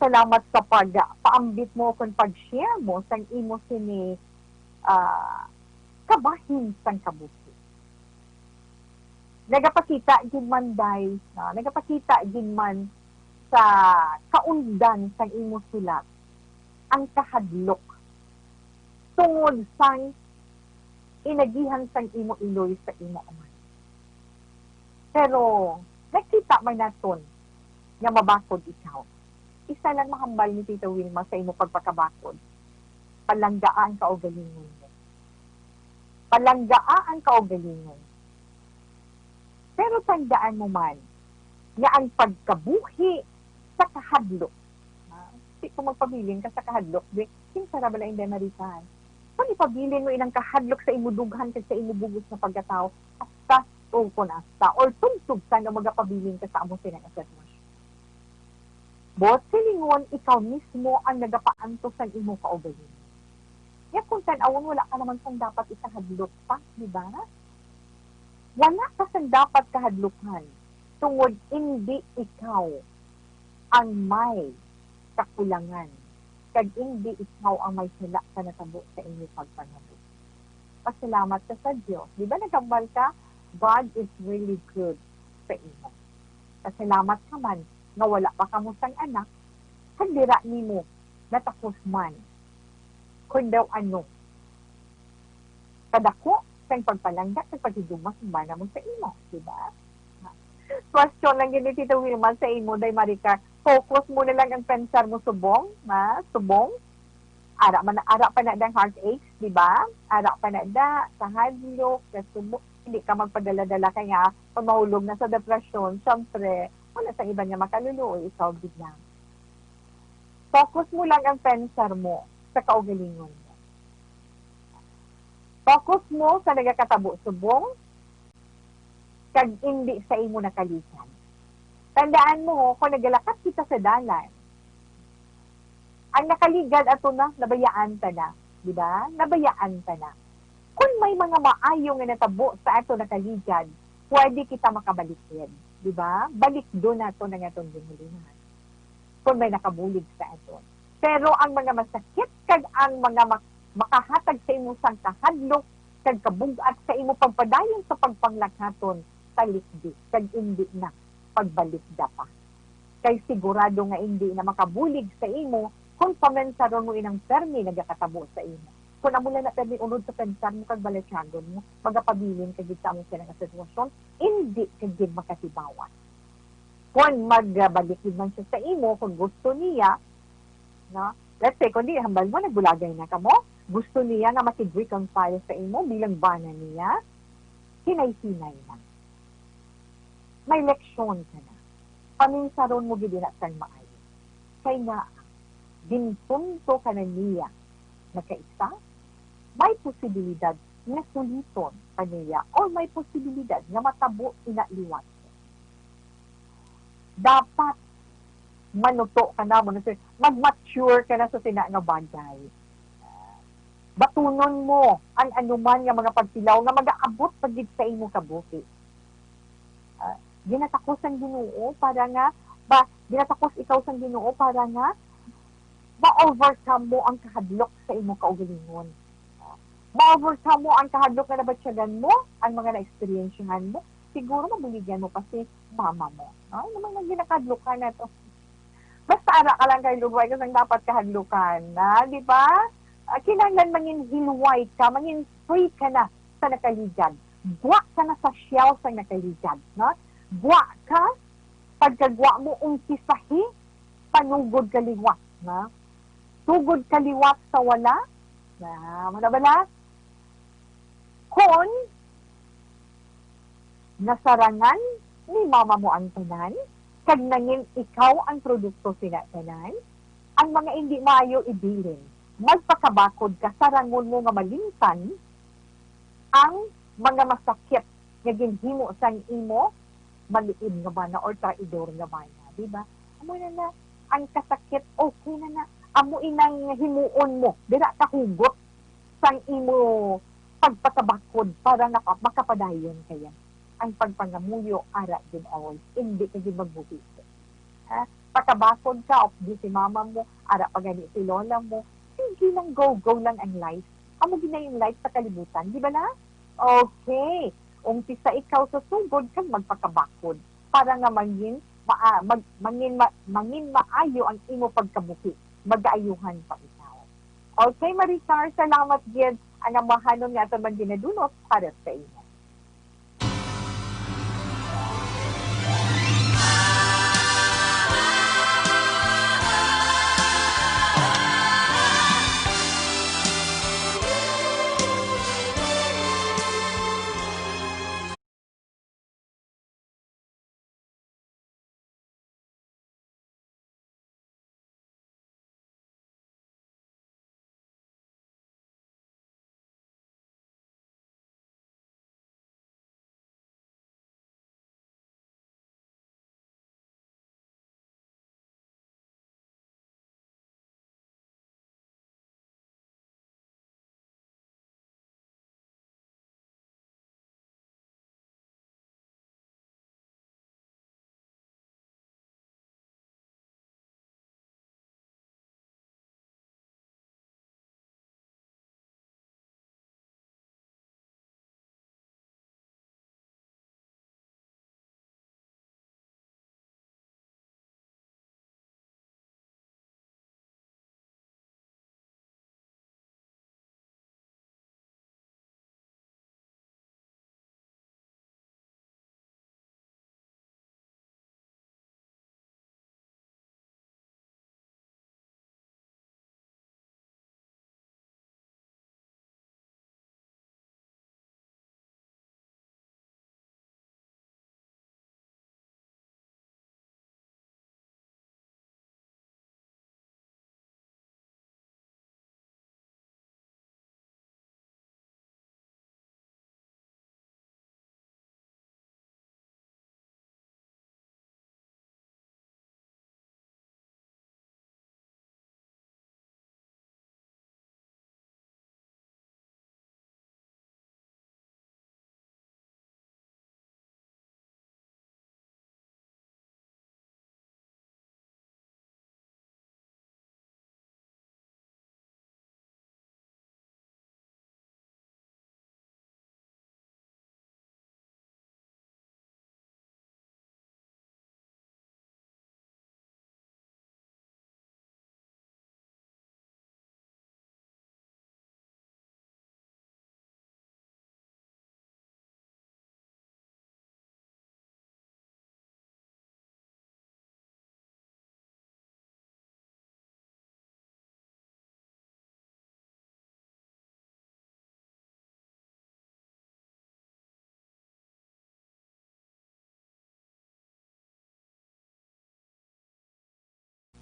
Salamat sa pag-, paambit mo kon pag-share mo sang imo sini, ah, kabahin sang kabuhi. Nagapakita gid man, day, no? Nagapakita gid man sa kaundan sang imo sulat ang kahadlok tungod sang inagihan sang imo iloy sa imo amay. Pero nakita man naton nga mabakod ikaw. Isa lang mahambal ni Tita Wilma sa imo pagpakabakod. Palanggaa ang kaugalingon mo. Palanggaa ang kaugalingon. Pero tandaan mo man nga ang pagkabuhi sa kahadlok, ha? Di ko magpabilin ka sa kahadlok, di, kinsa ra bala, Inday Maricar? Kung ipabilin mo inang kahadlok sa imo dughan kag sa imo bug-os nga pagkatawo, hasta o kon hasta, or tubtob ka nga magapabilin ka sa amo sini nga sitwasyon. Buot silingon, ikaw mismo ang nagapaantos sang imo kaugalingon. Nya kung tan-awon, wala ka naman sang dapat ikahadlok pa, di ba? Wala ka sang dapat kahadlukan, tungod indi ikaw ang may kakulangan, kag indi ikaw ang may sala sa natabo sa inyo pagpangabuhi. Pasalamat ka sa Dios. Di ba naghambal ka, "God is really good" sa imo? Pasalamat ka man nga wala pa kamo sang anak, kag dira nimo natapos man kon daw ano kadako sang pagpalangga kag paghigugma sang bana mo sa imo, di ba? Question lang gid ni Tita Wilma sa imo, Day Maricar. Focus mo na lang ang pensar mo subong, ha? Subong. Ara man, ara pa na dang heartaches, di ba? Ara pa na da, kahadlok, kasubo. Hindi ka magpadala-dala kay nga, pag mahulog na sa depresyon, syempre, wala sa iban nga makaluluoy, ikaw gid lang. Focus mo lang ang pensar mo sa kaugalingon mo. Focus mo sa nagakatabo subong, kag indi sa imo nakaligad. Tandaan mo, kung nagalakat kita sa dalan, ang nakaligad ato na, nabayaan ta na, di ba? Nabayaan ta na. Kung may mga maayo nga natabo sa ato nakaligad, pwede kita makabalikid, di ba? Balikdon nato ang aton ginhalihan kung may nakabulig sa aton. Pero ang mga masakit kag ang mga mak-, makahatag sa imo sang kahadlok kag kabug-at sa imo pagpadayon sa pagpanglakaton, talikdi kag indi na pagbalikda pa. Kay sigurado nga indi na makabulig sa imo kon pamensaron mo inang permi nagakatabo sa imo. Kon amo lang na permi unod sa pensar mo kag balatyagon mo, magapabilin ka gid sa amo sini nga sitwasyon, indi ka gid makatibawan. Kon magbalik gid man siya sa imo, kon gusto niya, no? Let's say, kon di, hambal mo, nagbulagay na kamo, gusto niya nga makig-reconcile sa imo bilang bana niya, hinay-hinay na. May leksyon ka na. Paminsaron mo gid ina sang maayo. Kay nga, gintunto ka na niya nga kaisa, may posibilidad nga suliton ka niya or may posibilidad nga matabo ina liwat. Dapat manuto ka na, mo na sa, mag-mature ka na sa sina nga bagay. Batunon mo ang anuman nga mga pagtilaw nga magaabot pa gid sa imo kabuhi. Ah, ginatakos ang Ginoo para nga, ba, ginatakos ikaw sang Ginoo para nga ma-overcome mo ang kahadlok sa imo kaugalingon. Ah, ma-overcome mo ang kahadlok nga nabatyagan mo, ang mga na-experiencehan mo. Siguro mabuligan mo pa si mama mo. Ay, naman nga ginakadlokan na to. Basta ara ka lang kay lugway ka sang dapat kahadlukan, na, di ba? Ah, kinahanglan mangin hilway ka, mangin free ka na sa nakaligad. Gwa ka na sa shell sa nakaligad, no? Gwa ka, pagkagwa mo, umpisahi, panugod ka liwat, no? Tugod ka liwat sa wala, na, mo na bala? Kon nasarangan ni mama mo ang tanan, kag nangin ikaw ang produkto sina tanan, ang mga indi maayo ibilin. Magpakabakod ka, sarangon mo nga malimtan ang mga masakit nga ginhimo sang imo maliid nga bana or traidor nga bana, di ba? Amo na na, ang kasakit, okay na na. Amo inang himuon mo, dira ka hugot sang imo pagpakabakod para naka-, makapadayon kaya ang pagpangamuyo ara gid away, hindi ka gid magbuhis. Ha? Pakabakod ka, o di si mama mo, ara pa gani si lola mo, sige lang, go, go lang ang life. Amo gid na yung life sa kalibutan, di ba na? Okay. Umpisa ikaw sa sugod kag magpakabakod para nga mangin maa-, mag-, mangin ma-, mangin maayo ang imo pagkabuhi. Magaayuhan pa ikaw. Okay, Maricar, salamat gid ang amahanon nga aton man ginadunot para sa imo.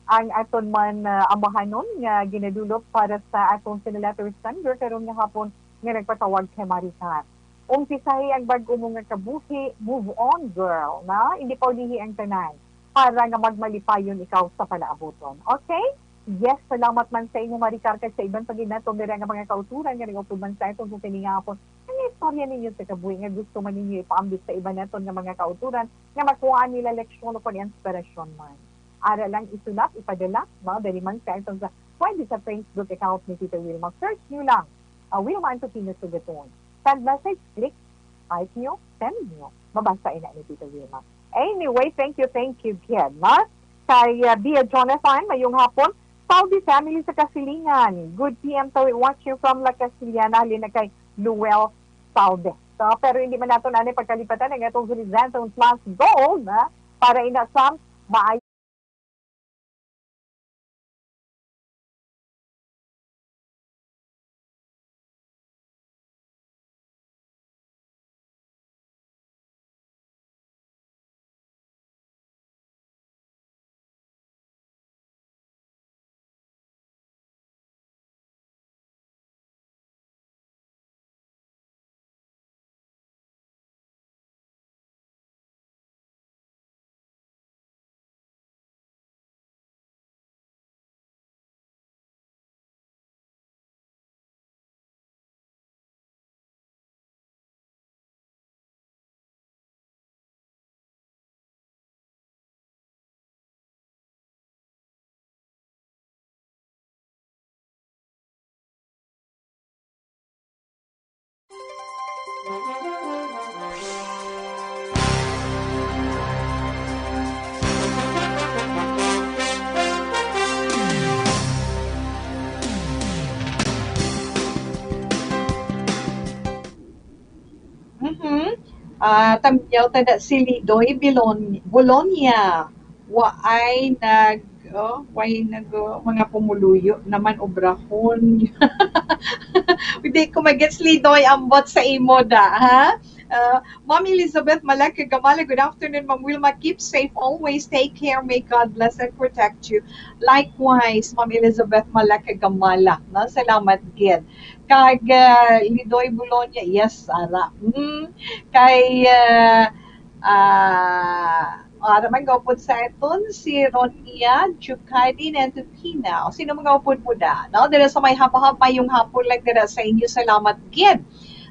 Ang aton man, ah, amahanon nga ginadulot para sa atong Sinaletter Sender karon nga hapon nga nagpatawag kay Maricar. Umpisahi ang bag-o mo nga kabuhi, move on, girl, na? Hindi paulihi ang tanan. para nga magmalipayon ikaw sa palaabuton. Okay? Yes, salamat man sa imo, Maricar, kag sa iban pa gid nato dira nga mga kauturan nga nag-upod man sa aton sa sini nga hapon. Ang istorya ninyo sa kabuhi nga gusto man ninyo ipaambit sa iban naton nga mga kauturan nga makuhaan nila leksyon o kon inspirasyon man. Ara lang isulat, ipadala, no? Dali man sa aton sa, pwede sa Facebook account ni Tita Wilma. Search nyo lang, uh, Wilma Antoquino Sugaton. Send message, click, type nyo, send nyo. Mabasa ina ni Tita Wilma. Anyway, thank you, thank you, Ken, no? Kay, uh, Bia Jonathan, mayong hapon. Saudi family sa Kasilingan. Good P M to, watching from La Castellana, halin na kay Luel Salde. So, pero hindi man nato na pagkalipatan ang atong Horizontal Plus Gold, ha? Para ina sa maay Mhm. Ah, tamyaw ta na si Lidoy Bilon-, Bolonia. Waay nag, oh, waay nag, oh, mga pumuluyo naman obrahon. Hindi ko magets, Lidoy, ambot sa imo da, ha? Ah, Ma'am Elizabeth Malek Gamala, good afternoon, Ma'am Wilma. Keep safe always. Take care. May God bless and protect you. Likewise, Ma'am Elizabeth Malek Gamala, no? Salamat gid. Kag, ah, Lidoy Bolonia, yes, ara. Mm, kay, ah, ah, ara man gapon sa aton si Ronia Jucadi Nantupina. O sino mga upod mo da? No? Dira sa may hapahap, mayong hapon lang dira sa inyo. Salamat gid.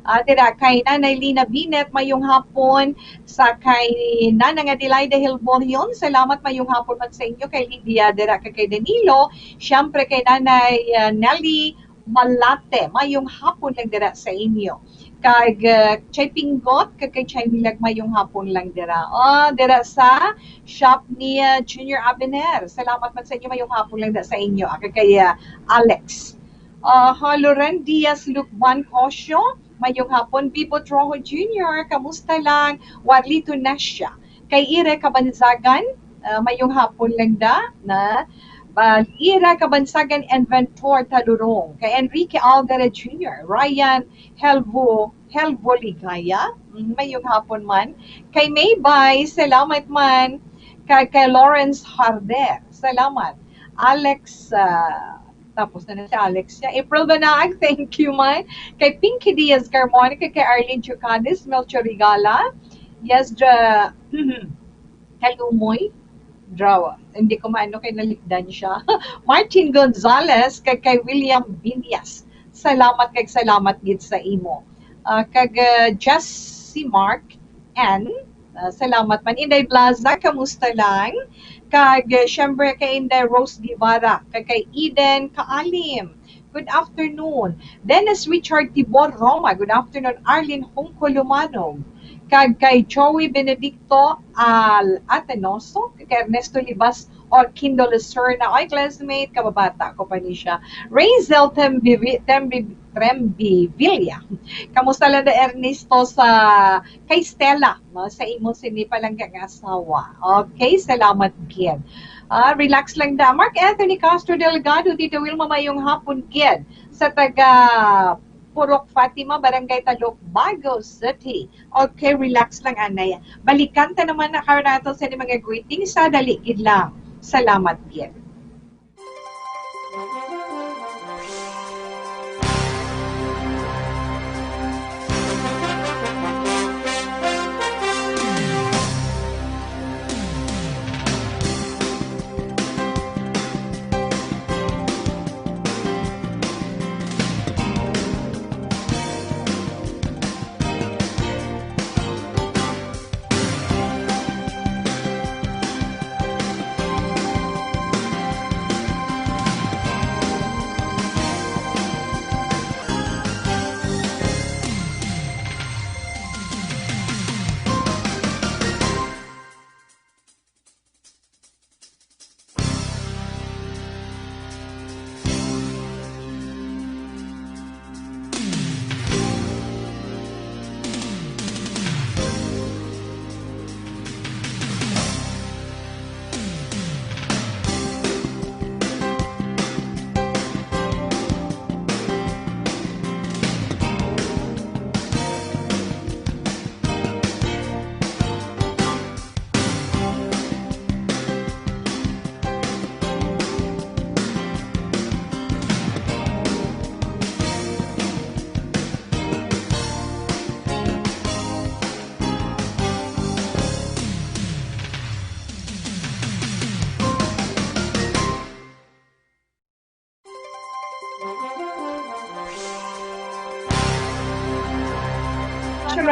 Ah, dira kay Nanay Lina Binet, mayong hapon. Sa kay Nanang Adelaida Hilbolion, salamat, mayong hapon man sa inyo. Kay Lydia, dira kay, kay Danilo, siyempre kay Nanay, ah, Nelly Malate, mayong hapon lang dira sa inyo. Kag, ah, Chay Pinggot, kag kay Chay Milag, mayong hapon lang dira. Ah, dira sa shop ni, ah, Junior Abiner. Salamat man sa inyo, mayong hapon lang dira sa inyo. Ah, kag kay, ah, Alex. Ah, ha, Loren Diaz Lucban Cosio, mayong hapon. Bibo Trojo Junior, kamusta lang? Warlito Nasha. Kay Ira Kabansagan, ah, mayong hapon lang da, na. Ba, Ira Kabansagan Inventor Talurong. Kay Enrique Algara Junior, Ryan Helvo, Helvo Ligaya, mm, mayong hapon man. Kay Maybay, salamat man. Kay, kay Lawrence Harder, salamat. Alex, ah, tapos na na si Alex niya. April Banaag, thank you man. Kay Pinky Diaz Carmona, kay, kay Arlene Chucades, Melchor Rigala. Yes, Ja-, Kalumoy. Draw. Hindi ko maano kay nalikdan siya. Martin Gonzalez, kay, kay William Villas. Salamat kag salamat gid sa imo. Ah, kag, ah, Jess si Mark N. Ah, salamat man. Inday Blaza, kamusta lang? Kag, ah, syempre kay Inday Rose Guevara, kag kay Eden Kaalim. Good afternoon. Dennis Richard Tibor Roma, good afternoon. Arlene Hongko Lumanog, kag kay Joey Benedicto Al Atenoso, kag kay Ernesto Libas Orquindo Lucerna. Ay, classmate, kababata ko pa ni siya. Razel Tembi-, Tembi-, Trembivilla. Kamusta lang na Ernesto sa kay Stella, no? Sa imo sini pa lang nga asawa. Okay, salamat gid. Ah, relax lang da. Mark Anthony Castro Delgado, Tito Wilma, mayong hapon gid. Sa taga Purok Fatima, Barangay Talok, Bago City. Okay, relax lang, anay. Balikan ta naman na karon nato sa mga greetings, sa dali gid lang. Salamat gid.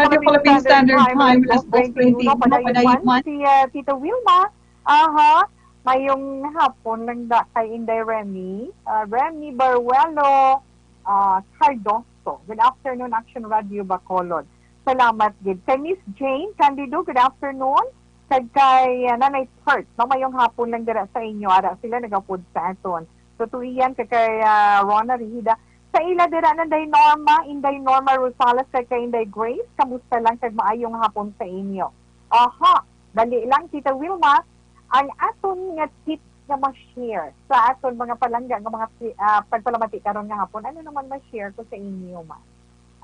Radio Philippine Standard Time, alas dos twenty-uno, padayon man si, ah, Tita Wilma. Aha, mayong hapon lang da kay Inday Remy. Ah, Remy Baruelo, ah, Cardoso. Good afternoon, Action Radio Bacolod. Salamat gid. Kay Miss Jane Candido, good afternoon. Kag kay, ah, Nanay Pert, no, mayong hapon lang dira sa inyo. Ara sila nagapod sa aton. So, to iyan kay, kay, ah, Rona Rihida. Sa ila dira, Nanday Norma, Inday Norma Rosales, kay, kay Inday Grace, kamusta lang kag maayong hapon sa inyo? Aha, dali lang, Tita Wilma, ang aton nga tips nga ma-share sa aton mga palangga nga mga pi-, ah, pagpalamati karon nga hapon. Ano naman ma-share ko sa inyo, ma?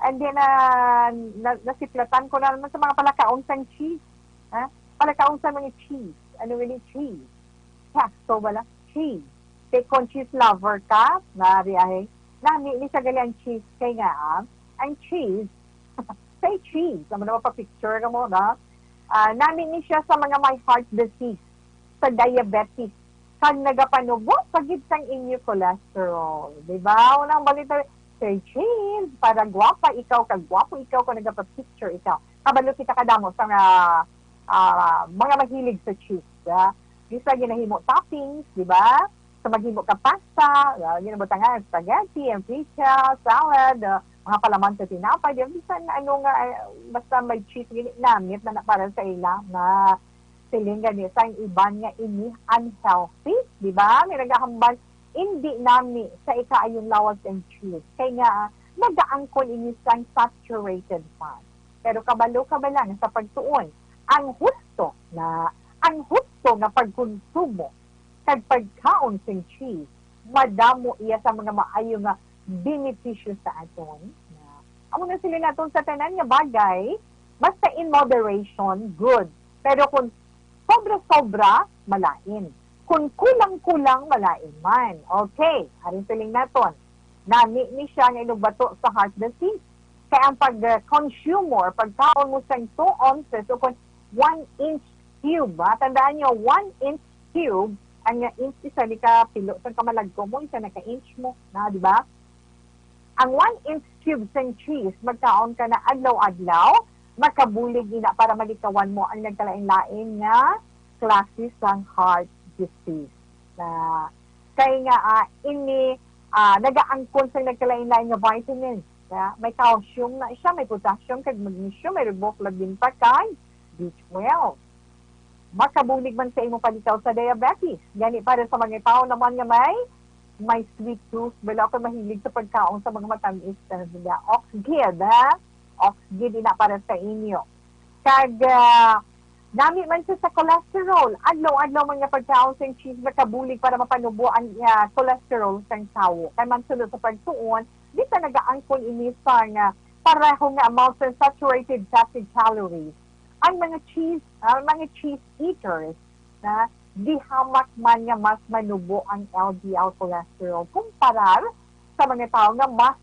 And then, ah, na, nasiplatan ko na naman sa mga palakaon sang cheese. Ha? Palakaon sa mga cheese. Ano ini cheese? Sakto bala? Cheese. Kay kung cheese lover ka, nari ay, nami ni sa gali ang cheese. Kay nga, ah, ang cheese, say cheese. Amo na, mapa-picture ka mo, na? Ah, nami ni siya sa mga may heart disease, sa diabetes, kag nagapanubo pa gid sang inyo cholesterol. Di ba? Unang balita, say cheese, para gwapa ikaw, kag gwapo ikaw kung nagapa-picture ikaw. Kabalo kita kadamo sa mga, ah, mga mahilig sa cheese, ah. Bisan ginahimo toppings, di ba? Sa maghimo ka pasta, ah, ginabutangan spaghetti, and pizza, salad, ah, mga palaman sa tinapay, di ba? Bisan ano nga, ah, basta may cheese, gini, namit na, na para sa ila na siling gani sa iban nga ini unhealthy, di ba? May nagahambal, hindi nami sa ikaayong lawas ang cheese. Kay nga, nagaangkon ini sang saturated fat. Pero kabalo ka bala nga sa pagtuon, ang husto na, ang husto nga pagkonsumo kag pagkaon sing cheese, madamo iya sa mga maayo nga benepisyo sa aton. Amo na sila naton sa tanan nga bagay, basta in moderation, good. Pero kung sobra-sobra, malain. Kung kulang-kulang, malain man. Okay, aring siling naton. Nami ni siya nga inugbato sa heart disease. Kay ang pag-consume or pagkaon mo sang two ounces o kung one inch cube, ha? Tandaan nyo, one inch cube, ang nga inch, isa ni ka pilo sang kamalagko mo, isa na ka inch mo, na, di ba? Ang one inch cube sang cheese, magkaon ka na adlaw-adlaw, makabulig ina para malikawan mo ang nagkalain-lain nga klase sang heart disease. Na, kay nga, ah, ini, ah, nagaangkon sa nagkalain-lain nga vitamins. Ya, may calcium na siya, may potassium, kag magnesium, may riboflavin pa, kag B twelve. Makabulig man sa imo palikaw sa diabetes. Gani para sa mga tawo naman nga may, may sweet tooth, wala ako mahilig sa pagkaon sa mga matamis na sila. Ox gid, ha? Ox gid ina para sa inyo. Kag, ah, nami man siya sa cholesterol. Adlaw-adlaw man nga pagkaon sang cheese makabulig para mapanubo ang, ah, cholesterol sang tawo. Kay man sunod sa pagtuon, di ta nagaangkon ini sang, ah, pareho nga amount sa saturated fat ug calories. Ang mga cheese, ang mga cheese eaters na di hamak man nga mas manubo ang L D L cholesterol kumparar sa mga tawo nga mas,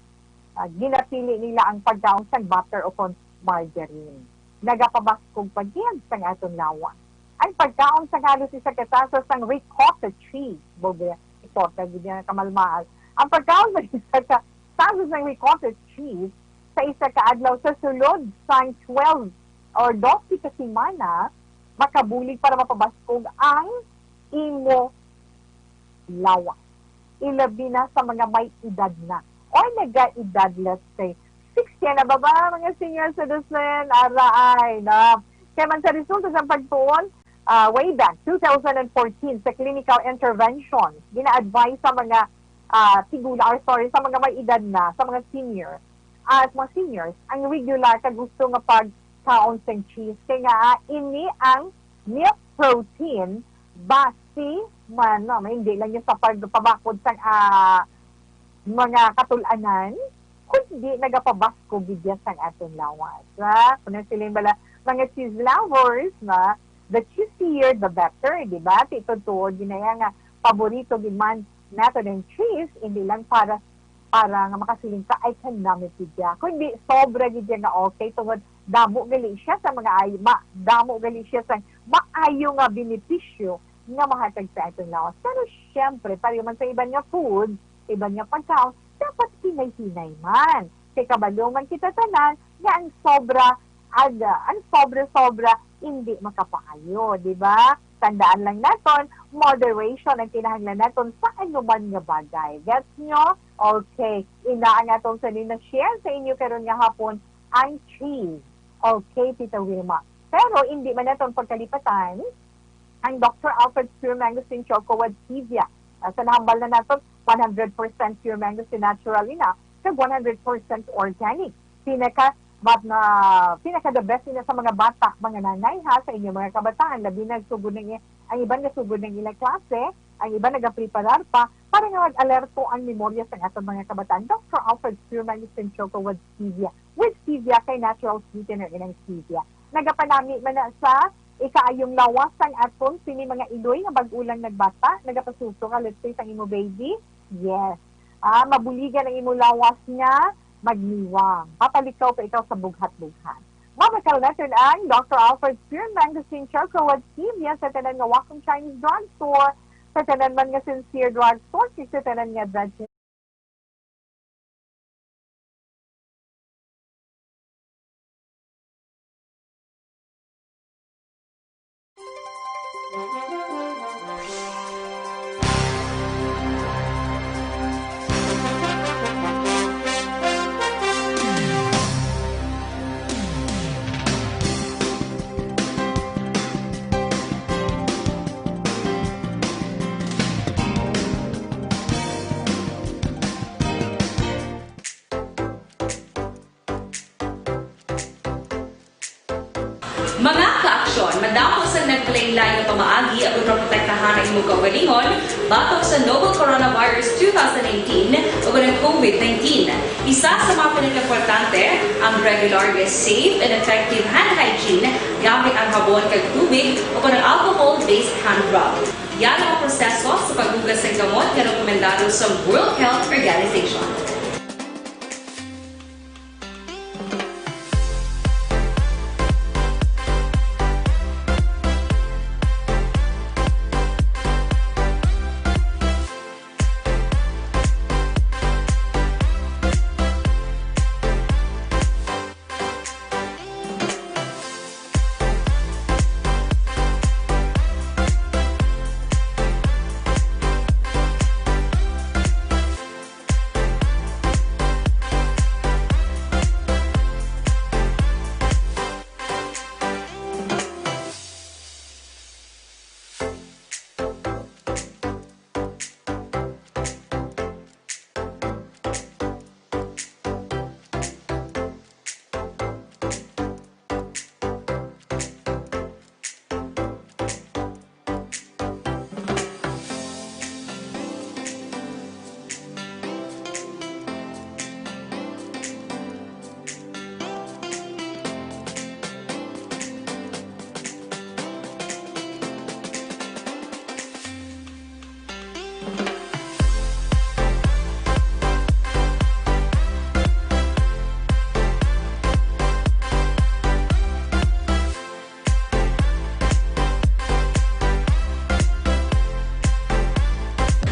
ah, ginapili nila ang pagkaon sang butter o kon margarine. Nagapabaskog pa gid sang aton lawas. Ang pagkaon sang halos isa ka taso sang ricotta cheese, bobe, ricotta gid nga kamalmaal. Ang pagkaon sa isa ka taso sang ricotta cheese sa isa ka adlaw sa sulod sang twelve or dose ka semana, makabulig para mapabaskog ang imo lawas. Ilabi na sa mga may edad na or nag-edad, let's say, sixty na baba, mga senior citizen, araay, no? Kaya man sa resulta sa pagtuon, ah, way back, two thousand and fourteen, sa clinical interventions, gina-advise sa mga, ah, tigulang, or sorry, sa mga may edad na, sa mga senior, at mga seniors, ang regular ka gusto nga pagkaon sang cheese. Kaya nga, ah, ini ang milk protein, basi man, no, may hindi lang yung sa pagpabakod sang, ah, mga katulanan, kundi nagapabaskog gid iya sang aton lawas. Ha? Kung ang siling bala, mga cheese lovers, na, the cheesier, the better, di ba? Ti tuod-tuod, ginaya nga, paborito gid man nato ng cheese, hindi lang para, para nga makasiling ka, "Ay, kanami gid iya." Kundi, sobra gid iya nga okay, tungod, damo gali siya sa mga ay, ma, damo gali siya sa maayo nga benepisyo nga mahatag sa aton lawas. Pero, syempre, pareho man sa iban nga food, iban nga pagkaon, dapat hinay-hinay man. Kay kabalo man kita tanan nga ang sobra Aga, ang sobra-sobra, hindi makapaayo, di ba? Tandaan lang naton, moderation ang kinahanglan naton sa anuman nga bagay. Gets nyo? Okay. Ina ang atong sa na-share sa inyo karon nga hapon, ang cheese. Okay, Tita Wilma. Pero hindi man naton pagkalipatan ang Doctor Alfred Spear Mangosteen Choco with Stevia. Ah, sa nahambal na naton, one hundred percent pure mangosteen natural ina, kag one hundred percent organic. Pinaka, mat na, pinaka the best ina sa mga bata, mga nanay ha, sa inyong mga kabataan, labi na sugod ng i-, ang iban nga sugod ng ilang klase, ang iban nagapreparar pa, para nga mag-alerto ang memorya sa aton mga kabataan. Doctor Alfred Spear Mangosteen Choco with Stevia. With Stevia kay natural sweetener inang Stevia. Nagapanami man na sa ikaayong lawas sang aton sini mga iloy nga bag-o lang nagbata, nagapasuso ka, let's say, sang imo baby. Yes. Ah, mabuligan ang imo lawas nga magniwang. Papalikaw pa ikaw sa bughat-bughat. Mabakal naton ang Doctor Alfred Spear Mangosteen Choco with Stevia sa tanan nga Wacom Chinese Drugstore, sa tanan man nga Sincere Drugstore, kag sa tanan nga Dredge. Mga ka-aksyon, madamo sang nagkalainlain nga pamaagi aron maprotektahan ang imo kaugalingon batok sa novel coronavirus two thousand nineteen o ang COVID nineteen. Isa sa mga pinakaimportante, ang regular nga safe and effective hand hygiene gamit ang habon kag tubig o ang alcohol-based hand rub. Yari ang proseso sa paghugas sang kamot nga rekomendado sa World Health Organization.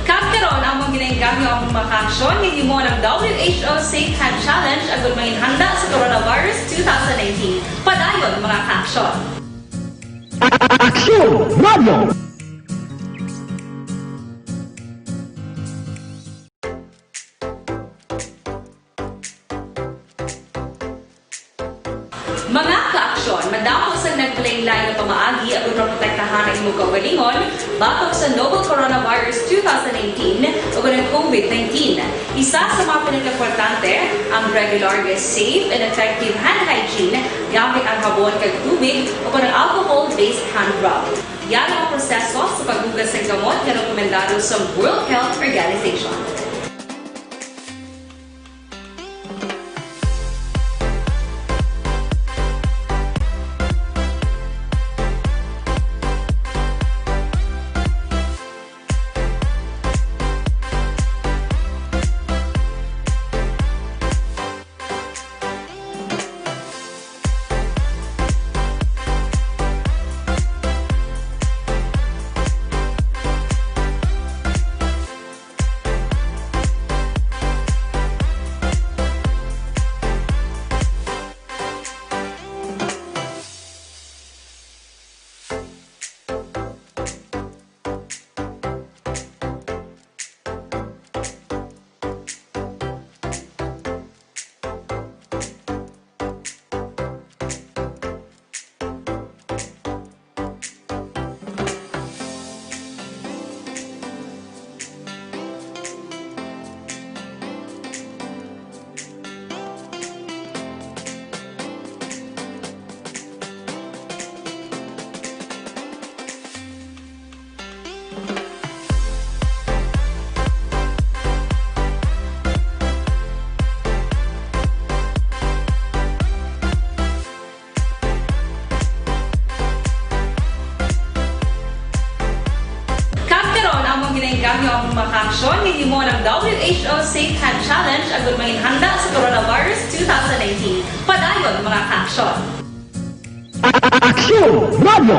Kag karon, amon ginainggangyo ang mga kaaksyon nga ginhimo ng W H O Safe Hand Challenge agud manginhanda sa coronavirus two thousand nineteen. Padayon, mga kaaksyon. Aksyon Radio! Mga kaaksyon, madamo sang nagkalainlain nga pamaagi aron maprotektahan ang imo kaugalingon batok sa novel coronavirus two thousand nineteen o ang COVID nineteen. Isa sa mga pinakaimportante, ang regular nga safe and effective hand hygiene gamit ang habon kag tubig o ang alcohol-based hand rub. Yari ang proseso sa paghugas sang kamot nga rekomendado sa World Health Organization. Gamyo ang mga kaaksyon nga himo ng W H O Safe Hand Challenge agud mangin handa sa coronavirus two thousand nineteen. Padayon, mga kaaksyon. Aksyon Radio!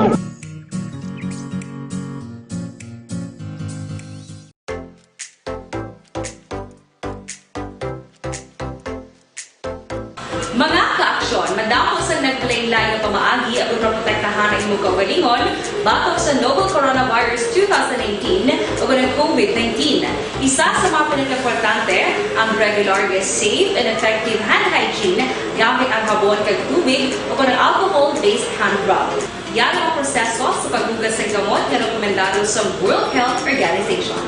Mga kaaksyon, madamo sang naglain-lain nga pamaagi aron maprotektahan ang imong kaugalingon batok sa novel coronavirus two thousand nineteen o ang COVID nineteen. Isa sa mga pinakaimportante ang regular nga safe and effective hand hygiene gamit ang habon kag tubig o ang alcohol-based hand rub. Yara ang proseso sa paghugas sa gamot nga rekomendado sa World Health Organization.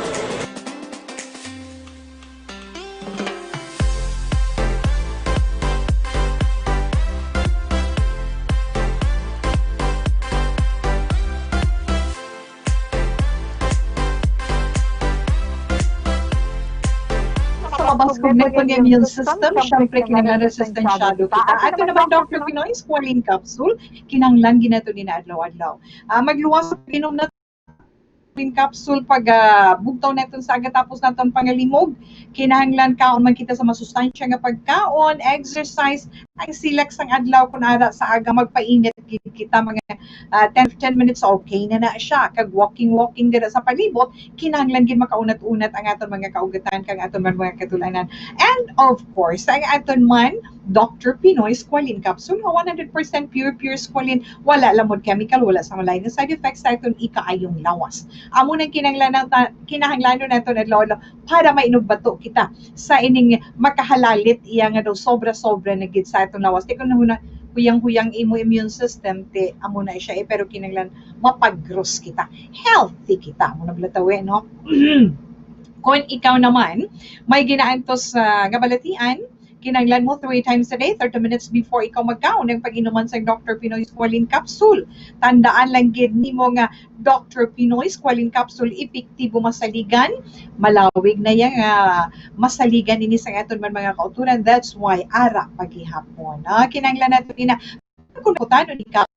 Sa mabaskog na po ang immune system, syempre, kinahanglan resistensya kita. Ato naman, Doctor Pinoy, squalene capsule, kinahanglan gid nato ni adlaw-adlaw. Ah, magluwas sa pag-inom na green capsule pag, ah, bugtaw naton sa aga tapos naton pangalimog. Kinahanglan kaon man kita sa masustansya nga pagkaon, exercise, ang silak sang adlaw kun ara sa aga magpainit gid kita mga, ah, ten, ten minutes, okay na na siya. Kag walking, walking dira sa palibot, kinahanglan gid makaunat-unat ang aton mga kaugatan kag aton man mga katulanan. And of course, ang aton man Doctor Pinoy Squalene Capsule nga one hundred percent pure, pure squalene. Wala lamod chemical, wala sa malain nga side effects sa aton ikaayong lawas. Amo nang kinahanglan ta-, kinahanglanon naton adlaw-adlaw para mainugbato kita sa ining makahalalit iya nga daw sobra-sobra na gid sa aton lawas. Di ko na huna-, huyang-huyang imo immune system, ti amo na siya eh, pero kinahanglan mapagros kita. Healthy kita, amo na bala tawi, no? Kung ikaw naman, may ginaantos, ah, nga balatian, kinahanglan mo three times a day, thirty minutes before ikaw magkaon, ang pag-inuman sa Doctor Pinoy Squalene Capsule. Tandaan lang gid nimo nga Doctor Pinoy Squalene Capsule, epektibo masaligan, malawig na yang, ah, masaligan ini sa aton man mga kauturan. That's why ara pagihapon. Ah, kinahanglan nato ina kung kutanon ikaw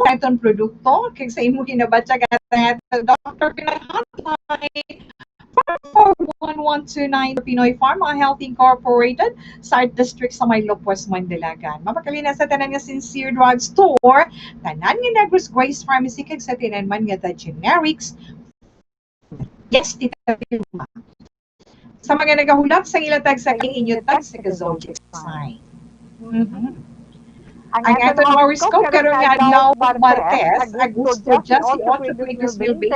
aton produkto, kag sa imo ginabatyag ang aton Doctor Pinoy Hotline, four four one one two nine. Pinoy Pharma Health Incorporated, sa Art District sa may Lopez, Mandalagan. Mapakali na sa tanan nga Sincere Drug Store, tanan nga Negros Grace Pharmacy, kag sa tanan man nga The Generics. Yes, Tita Vilma. Sa mga nagahulat sa ilang tag sa inyo tag sa ka zodiac sign. Mhm. Ang aton horoscope karon nga adlaw, Martes, Agosto diyes ocho, twenty twenty-six will be,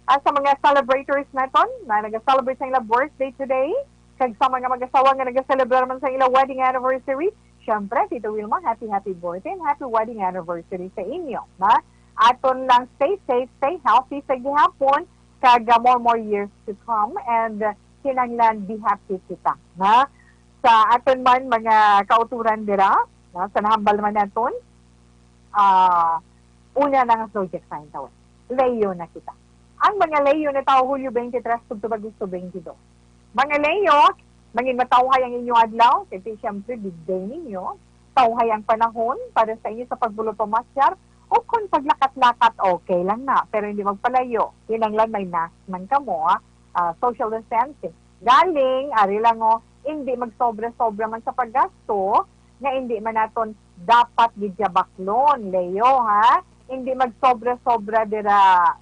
ah, sa mga celebrators naton na nag-celebrate sa ilang birthday today, kag sa mga mag-asawa nga nag-celebrate man sa ilang wedding anniversary, syempre, Tito Wilma, happy, happy birthday and happy wedding anniversary sa inyo, ha? Aton lang stay safe, stay healthy sa gihapon, kag, ah, more, more years to come, and, ah, kinahanglan be happy kita, ha? Sa aton man mga kauturan dira, ha, sa nahambal man naton, ah, una na nga zodiac sign tawon. Leo na kita. Ang mga Leo na tawo Hulyo twenty-three tubtob Agosto twenty-two. Mga Leo, mangin matawhay ang inyo adlaw, kay siyempre big day ninyo. Tawhay ang panahon para sa inyo sa pagbulo pamasyar o kon paglakat-lakat, okay lang na, pero hindi magpalayo. Kinahanglan may mask man kamo, ah, ah, social distancing. Galing, ari lang, oh, hindi magsobra-sobra man sa paggasto nga hindi man naton dapat gid siya baklon, Leo, ha? Hindi magsobra-sobra dira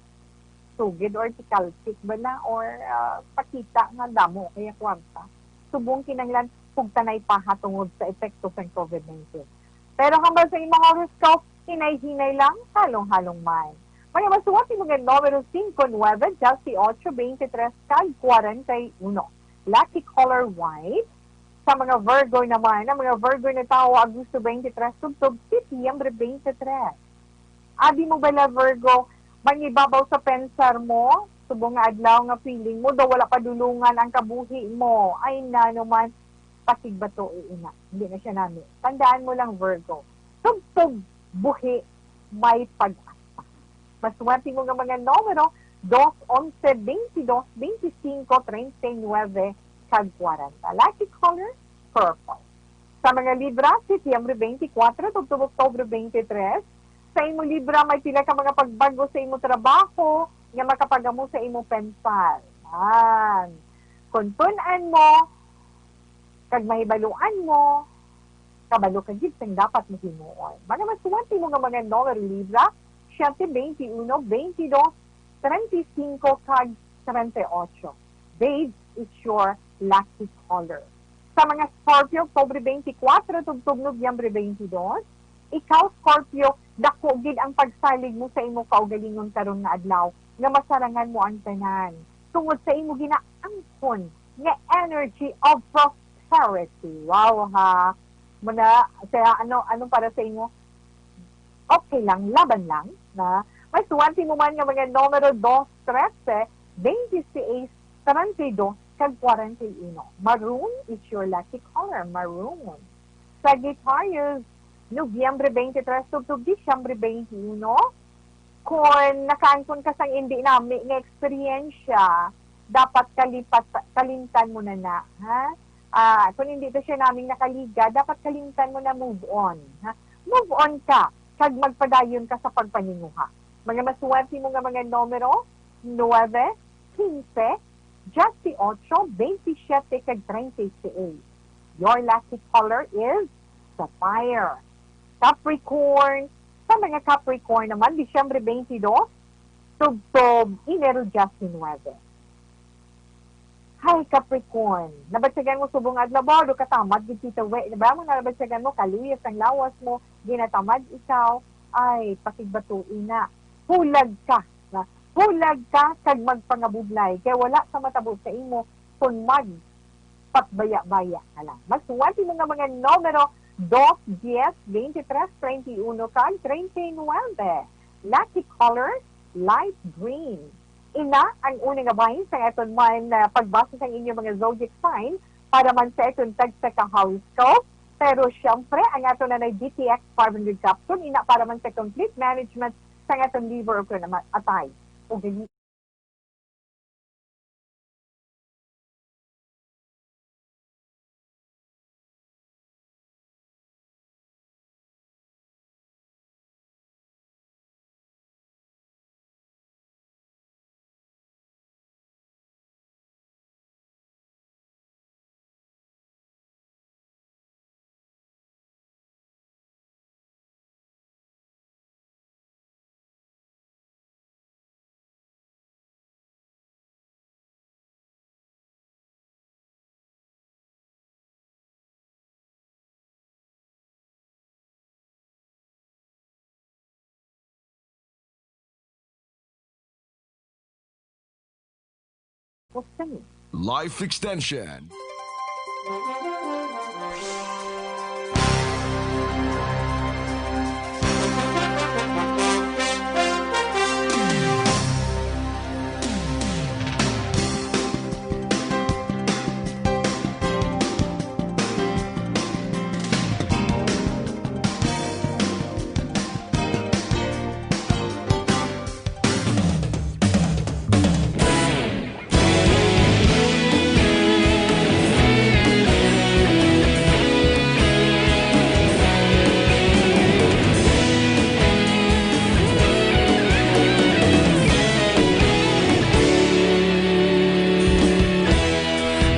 sugid or tikaltik ba na or, ah, pakita nga damo kaya kwarta. Subong kinahanglan pugtanay paha tungod sa epekto sang COVID nineteen. Pero hambal sa imong horoscope, hinay-hinay lang, halong-halong man. Mga masuwat ni mga numero singko, nuebe, diyes ocho, bente tres, kag kwarenta y uno. Lucky color white. Sa mga Virgo naman, ang mga Virgo na tawo Agosto twenty-three tubtob Setyembre twenty-three. Abi mo bala, Virgo, mangibabaw sa pensar mo, subong nga adlaw nga feeling mo daw wala padulungan ang kabuhi mo. Ay, nano man, pakigbato, ina. Hindi na siya nami. Tandaan mo lang, Virgo, tubtob buhi may pag-asa. Maswerte mo nga mga numero, dos, onse, bente dos, bente singko, treinta y nueve, kag kwarenta. Lucky color, purple. Sa mga Libra, Setyembre twenty-four tubtob Oktubre twenty-three, sa imo Libra, may pila ka mga pagbag-o sa imo trabaho nga makapag-amo sa imo pensar. Yan. Kung tun-an mo, kag mahibaluan mo, kabalo ka gid sang dapat mo himuon. Mga masuwat mo nga mga numero, Libra, siyete, twenty-uno, twenty-dos, treinta y cinco, kag treinta y ocho. Beige is your lucky color. Sa mga Scorpio, Oktubre twenty-four tubtob Nobyembre twenty-two, ikaw, Scorpio, dako gid ang pagsalig mo sa imo kaugalingon karon nga adlaw nga masarangan mo ang tanan tungod sa imo ginaangkon nga energy of prosperity. Wow, ha? Muna, kaya ano, ano para sa imo? Okay lang, laban lang, na may suwerte mo man nga mga numero dos, trese, twenty-six, treinta y dos, kag kwarenta y uno. Maroon is your lucky color, maroon. Sagittarius, Nobyembre twenty-three tubtob Disyembre twenty-uno, kon nakaangkon ka sang indi nami nga eksperyensya, dapat kalipat, kalimtan mo na na, ha? Ah, kung hindi to siya naming nakaliga, dapat kalimtan mo na, move on, ha? Move on ka, kag magpadayon ka sa pagpaninguha. Mga masuwerte mo nga mga numero, nuebe, quince, dieciocho, veintisiete, kag treinta y seis. Your lucky color is sapphire. Capricorn, sa mga Capricorn naman, Disyembre twenty-dos, tubtob Enero diecinuebe. Hay, Capricorn, nabatyagan mo subong adlaw ba? Do katamad gid kita, we. Di ba mo nabatyagan mo, kaluyas ang lawas mo, ginatamad ikaw. Ay, pakigbatuin na. Hulag ka, na. Hulag ka kag magpangabudlay, kay wala sa matabo sa imo kung magpatbaya-baya ka lang. Mas suwerte mo nga mga numero, dos, dies, veintitrés, treinta y uno, kag treinta y nuebe. Lucky color, light green. Ina ang una nga bahin sang aton man, ah, pagbasa sang inyo mga zodiac sign para man sa aton tagsa ka horoscope. Pero siyempre, ang aton nanay D T X five hundred capsule, ina para man sa complete management sang aton liver o kung atay. O gali- Life extension.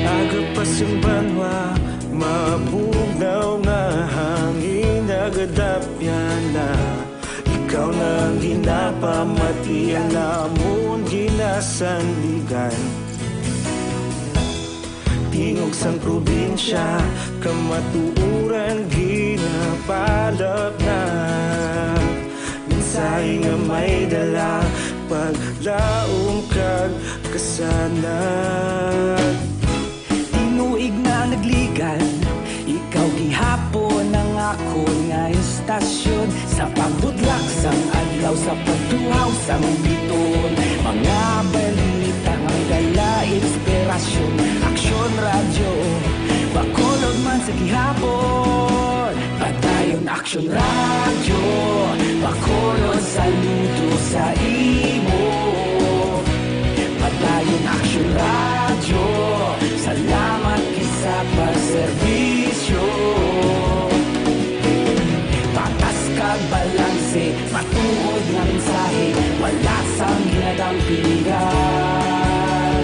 Aga pa sing banwa, mabugnaw nga hangin nagadapyan na. Ikaw na ang ginapamati, ang amon ginasandigan. Tingog sang probinsya, kamatuoran ginapalapnap. Mensahe nga may dala, paglaom kag kasanag. Tinuig na nagligad, ikaw gihapon ang akon nga istasyon. Sa pagbudlak sang adlaw, sa pagtuhaw sang biton, mga balita nga dala inspirasyon. Aksyon Radyo, Bacolod man sa gihapon. Padayon Aksyon Radyo, Bacolod, saludo sa imo. Padayon Aksyon Radyo, salamat gid sa pagserbisyo. Patas kag balanse, matuod nga mensahe, wala sang ginadampigan.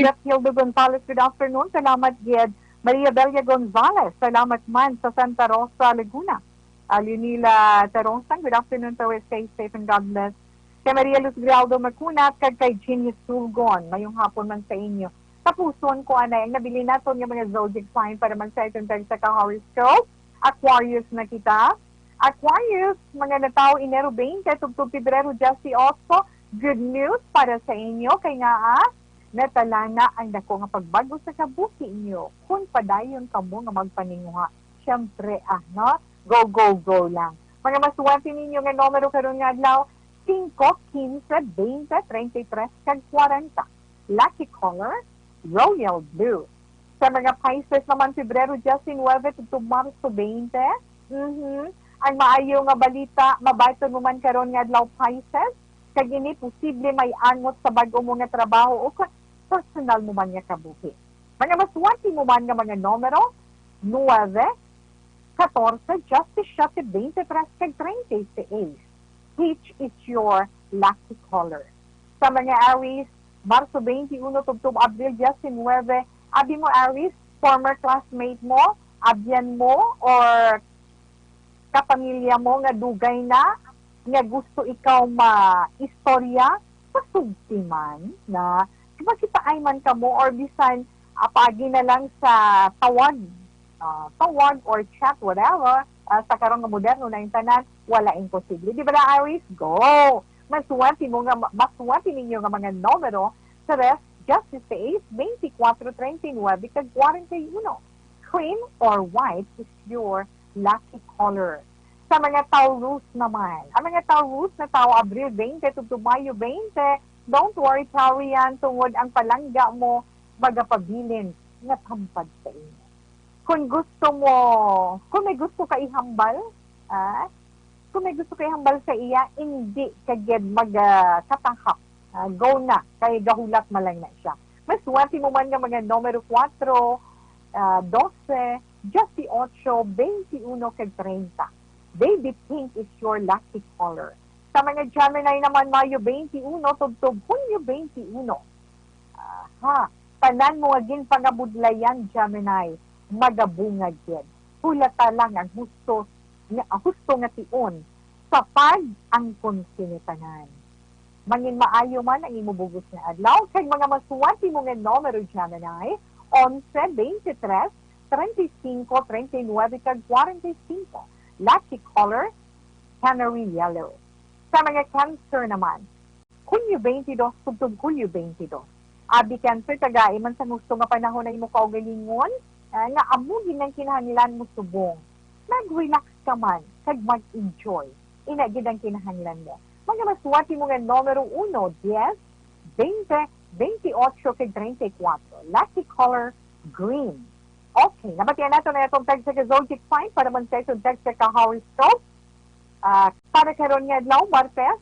Elizabeth Hildo Gonzalez, good afternoon. Salamat gid. Maria Belia Gonzalez, salamat man sa Santa Rosa, Laguna. Ah, Leonila Tarosang, good afternoon to, stay safe and God bless. Kay Maria Luz Grialdo Macunat, kag kay Jeannie Sulgon, mayong hapon man sa inyo. Tapuson ko anay ang nabilin naton nga mga zodiac sign para man sa aton tagsa ka horoscope. Aquarius na kita. Aquarius, mga natawo Enero twenty tubtob Pebrero eighteen, good news para sa inyo kay nga, ah, natala na ang dako nga pagbag-o sa kabuhi niyo. Kun padayon kamo nga magpaninguha, syempre, ah, no? Go, go, go lang. Mga maswerte ninyo nga numero karon nga adlaw, singko, kinse, bente, treinta y tres, kag kwarenta. Lucky color, royal blue. Sa mga Pisces naman, Pebrero diecinuebe tubtob Marso twenty. Mhm. Ang maayo nga balita, mabaton mo man karon nga adlaw, Pisces, kag ini posible may angot sa bag-o mo nga trabaho o ka-, personal mo man nga kabuhi. Mga maswerte mo man nga mga numero, nuebe, katorse, diecisiete, bente tres, kag treinta y seis. Peach is your lucky color. Sa mga Aries, Marso twenty-one tubtob Abril diecinuebe, abi mo, Aries, former classmate mo, abyan mo or kapamilya mo nga dugay na nga gusto ikaw maistorya, pasugti man na magkitaay man kamo or bisan, ah, paagi na lang sa tawag, ah, tawag or chat, whatever, ah, sa karon nga moderno na ang tanan, wala imposible. Di ba, Iris? Go! Masuwati mo nga, masuwati ninyo nga mga numero, tres, Justice Ace, twenty-four, thirty-nine, kag forty-one. Cream or white is your lucky color. Sa mga Taurus naman, ang mga Taurus na tawo Abril twenty tubtob Mayo twenty, don't worry, Taurian, tungod ang palangga mo magapabilin nga tampad sa inyo. Kung gusto mo, kung may gusto ka ihambal, ah, kung may gusto ka ihambal sa iya, hindi ka gyud mag, ah, katahap. Ah, go na, kay gahulat man lang na siya. Masuwati mo man nga mga numero four, ah, twelve, eighteen, twenty-one, kag thirty. Baby pink is your lucky color. Sa mga Gemini naman, Mayo twenty-one tubtob Hunyo twenty-one. Aha, tanan mo nga ginpangabudlayan, Gemini, magabunga gid. Hulata lang ang husto nga, ang husto nga tion sa pag-angkon sini tanan. Mangin maayo man ang imo bugos nga adlaw, kag mga masuwati mo nga numero, Gemini, onse, twenty-three, treinta y cinco, treinta y nueve, kag forty y cinco. Lucky color, canary yellow. Sa mga Cancer naman, Hunyo twenty-two tubtob Hulyo twenty-two. Abi, Cancer, tagai man sa husto nga panahon ang imo kaugalingon, ah, nga amo gid ang kinahanglan mo subong. Mag-relax ka man, kag mag-enjoy. Ina gid ang kinahanglan mo. Mga masuwati mo nga numero uno, dies, twenty, twenty-ocho, kag treinta y cuatro. Lucky color, green. Okay, nabatian nato na atong tagsa ka zodiac sign para man sa atong tagsa ka horoscope. Ah, para karon nga adlaw, Martes,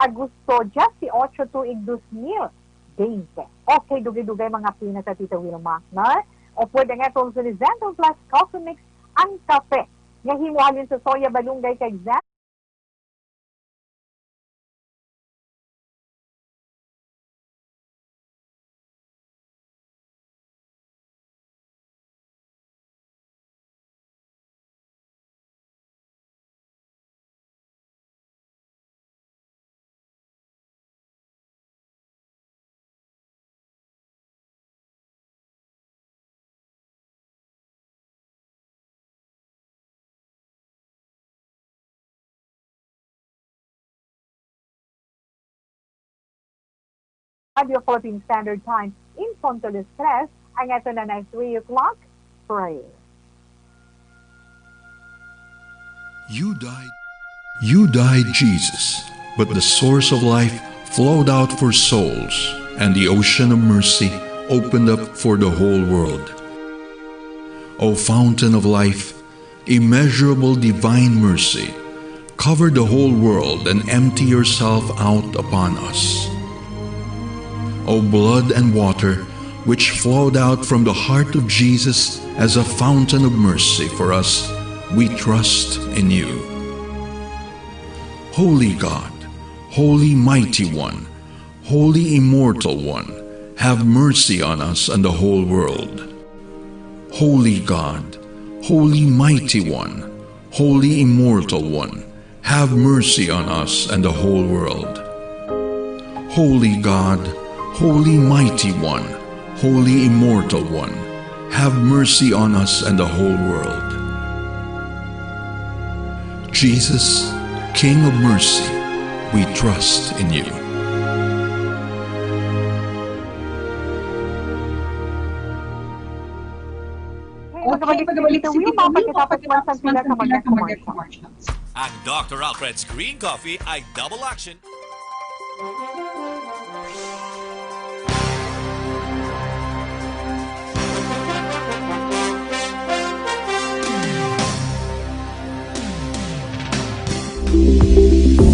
Agosto dieciocho, tuig dos mil veinte. Okay, dugay-dugay mga pina sa Tita Wilma, na? O pwede nga itong Horizontal Plus Coffee Mix, ang kape nga himo halin sa soya, balunggay, kag zest. Radio Philippine Standard Time, in punto las tres, ang ato na na three o'clock, pray. You died. You died, Jesus, but the source of life flowed out for souls, and the ocean of mercy opened up for the whole world. O fountain of life, immeasurable divine mercy, cover the whole world and empty yourself out upon us. O blood and water, which flowed out from the heart of Jesus as a fountain of mercy for us, we trust in you. Holy God, Holy Mighty One, Holy Immortal One, have mercy on us and the whole world. Holy God, Holy Mighty One, Holy Immortal One, have mercy on us and the whole world. Holy God, Holy Mighty One, Holy Immortal One, have mercy on us and the whole world. Jesus, King of mercy, we trust in you. Okay, magkabalik si Tita Wilma pagkatapos man sang pila ka mga commercials. Ang Doctor Alfred's Green Coffee ay double action.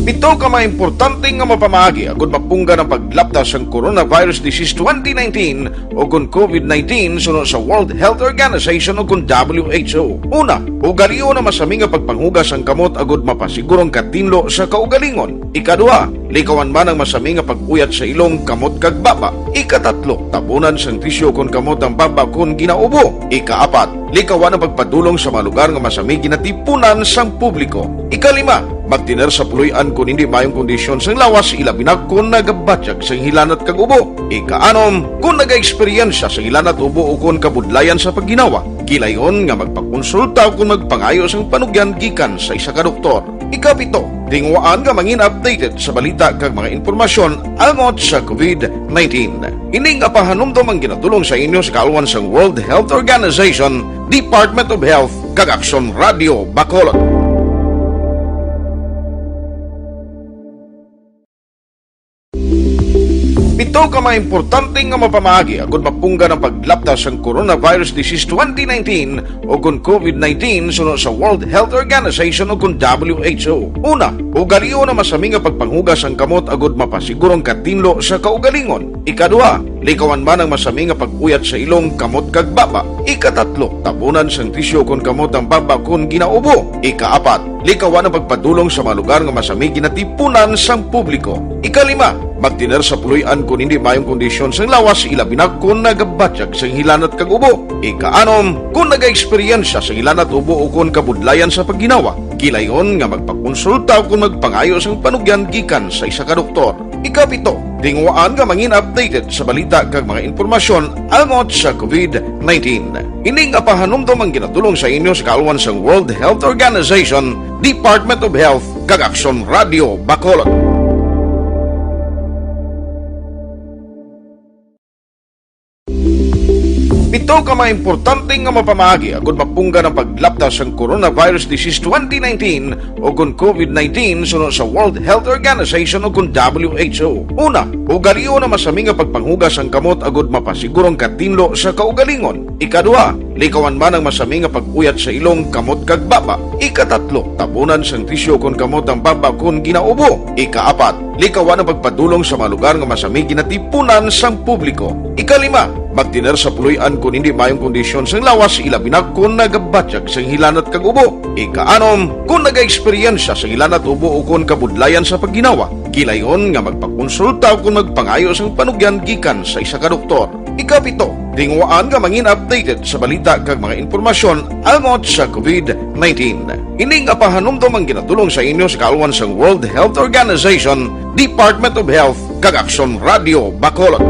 Pito ka mga importante nga mapamaagi agud mapunggan ang paglapta sang coronavirus disease twenty nineteen o kon COVID nineteen suno sa World Health Organization o kon W H O. Una, ugalion ang masami nga pagpanghugas sang kamot agud mapasiguro ang katinlo sa kaugalingon. Ikaduha, likawan man ang masami nga pag-uyat sa ilong, kamot, kag baba. Ikatatlo, tabunan sang tisyu kon kamot ang baba kon ginaubo. Ikaapat, likawan ang pagpadulong sa mga lugar nga masami ginatipunan sang publiko. Ikalima, magtener sa puloy-an kon hindi maayong kondisyon sang lawas, ilabi na kon nagabatyag sang hilanat kag ubo. Ikaanom, kon nagaeksperyensya sang hilanat, ubo, o kon kabudlayan sa pagginawa, gilayon nga magpakonsulta o kon magpangayo sang panugyan gikan sa isa ka doktor. Ikapito, tinguhaan nga mangin updated sa balita kag mga impormasyon angot sa covid nineteen. Ini nga pahanumdom ang ginatulong sa inyo sa kaalwan sang World Health Organization, Department of Health, kag Aksyon Radio Bacolod. Pito ka mga importante nga mapamaagi agud mapunggan ang paglapta sang coronavirus disease twenty nineteen o kon covid nineteen suno sa World Health Organization o kon W H O. Una, ugalion ang masami nga pagpanghugas sang kamot agud mapasiguro ang katinlo sa kaugalingon. Ikaduha, likawan man ang masami nga pag-uyat sa ilong, kamot, kag baba. Ikatatlo, tabunan sang tisyu kon kamot ang baba kon ginaubo. Ikaapat, likawan ang pagpadulong sa mga lugar nga masami ginatipunan sang publiko. Ikalima, magtener sa puloy-an kon hindi maayong kondisyon sang lawas, ilabi na kon nagabatyag sang hilanat kag ubo. Ikaanom, kon nagaeksperyensya sang hilanat, ubo, o kon kabudlayan sa pagginawa, gilayon nga magpakonsulta o kon magpangayo sang panugyan gikan sa isa ka doktor. Ikapito, tinguhaan nga mangin updated sa balita kag mga impormasyon angot sa covid nineteen. Ini nga pahanumdom ang ginatulong sa inyo sa kaalwan sang World Health Organization, Department of Health, kag Aksyon Radio Bacolod. Pito ka mga importante nga mapamaagi agud mapunggan ang paglapta sang coronavirus disease twenty nineteen o kon covid nineteen suno sa World Health Organization o kon W H O. Una, ugalion ang masami nga pagpanghugas sang kamot agud mapasiguro ang katinlo sa kaugalingon. Ikaduha, likawan man ang masami nga pag-uyat sa ilong, kamot, kag baba. Ikatatlo, tabunan sang tisyu kon kamot ang baba kon ginaubo. Ikaapat, likawan ang pagpadulong sa mga lugar nga masami ginatipunan sang publiko. Ikalima, magtener sa puloy-an kon hindi maayong kondisyon sang lawas, ilabi na kon nagabatyag sang hilanat kag ubo. Ikaanom, kon nagaeksperyensya sang hilanat, ubo, o kon kabudlayan sa pagginawa, gilayon nga magpakonsulta o kon magpangayo sang panugyan gikan sa isa ka doktor. Ikapito, tinguhaan nga mangin updated sa balita kag mga impormasyon angot sa covid nineteen. Ini nga pahanumdom ang ginatulong sa inyo sa kaalwan sang World Health Organization, Department of Health, kag Aksyon Radio Bacolod.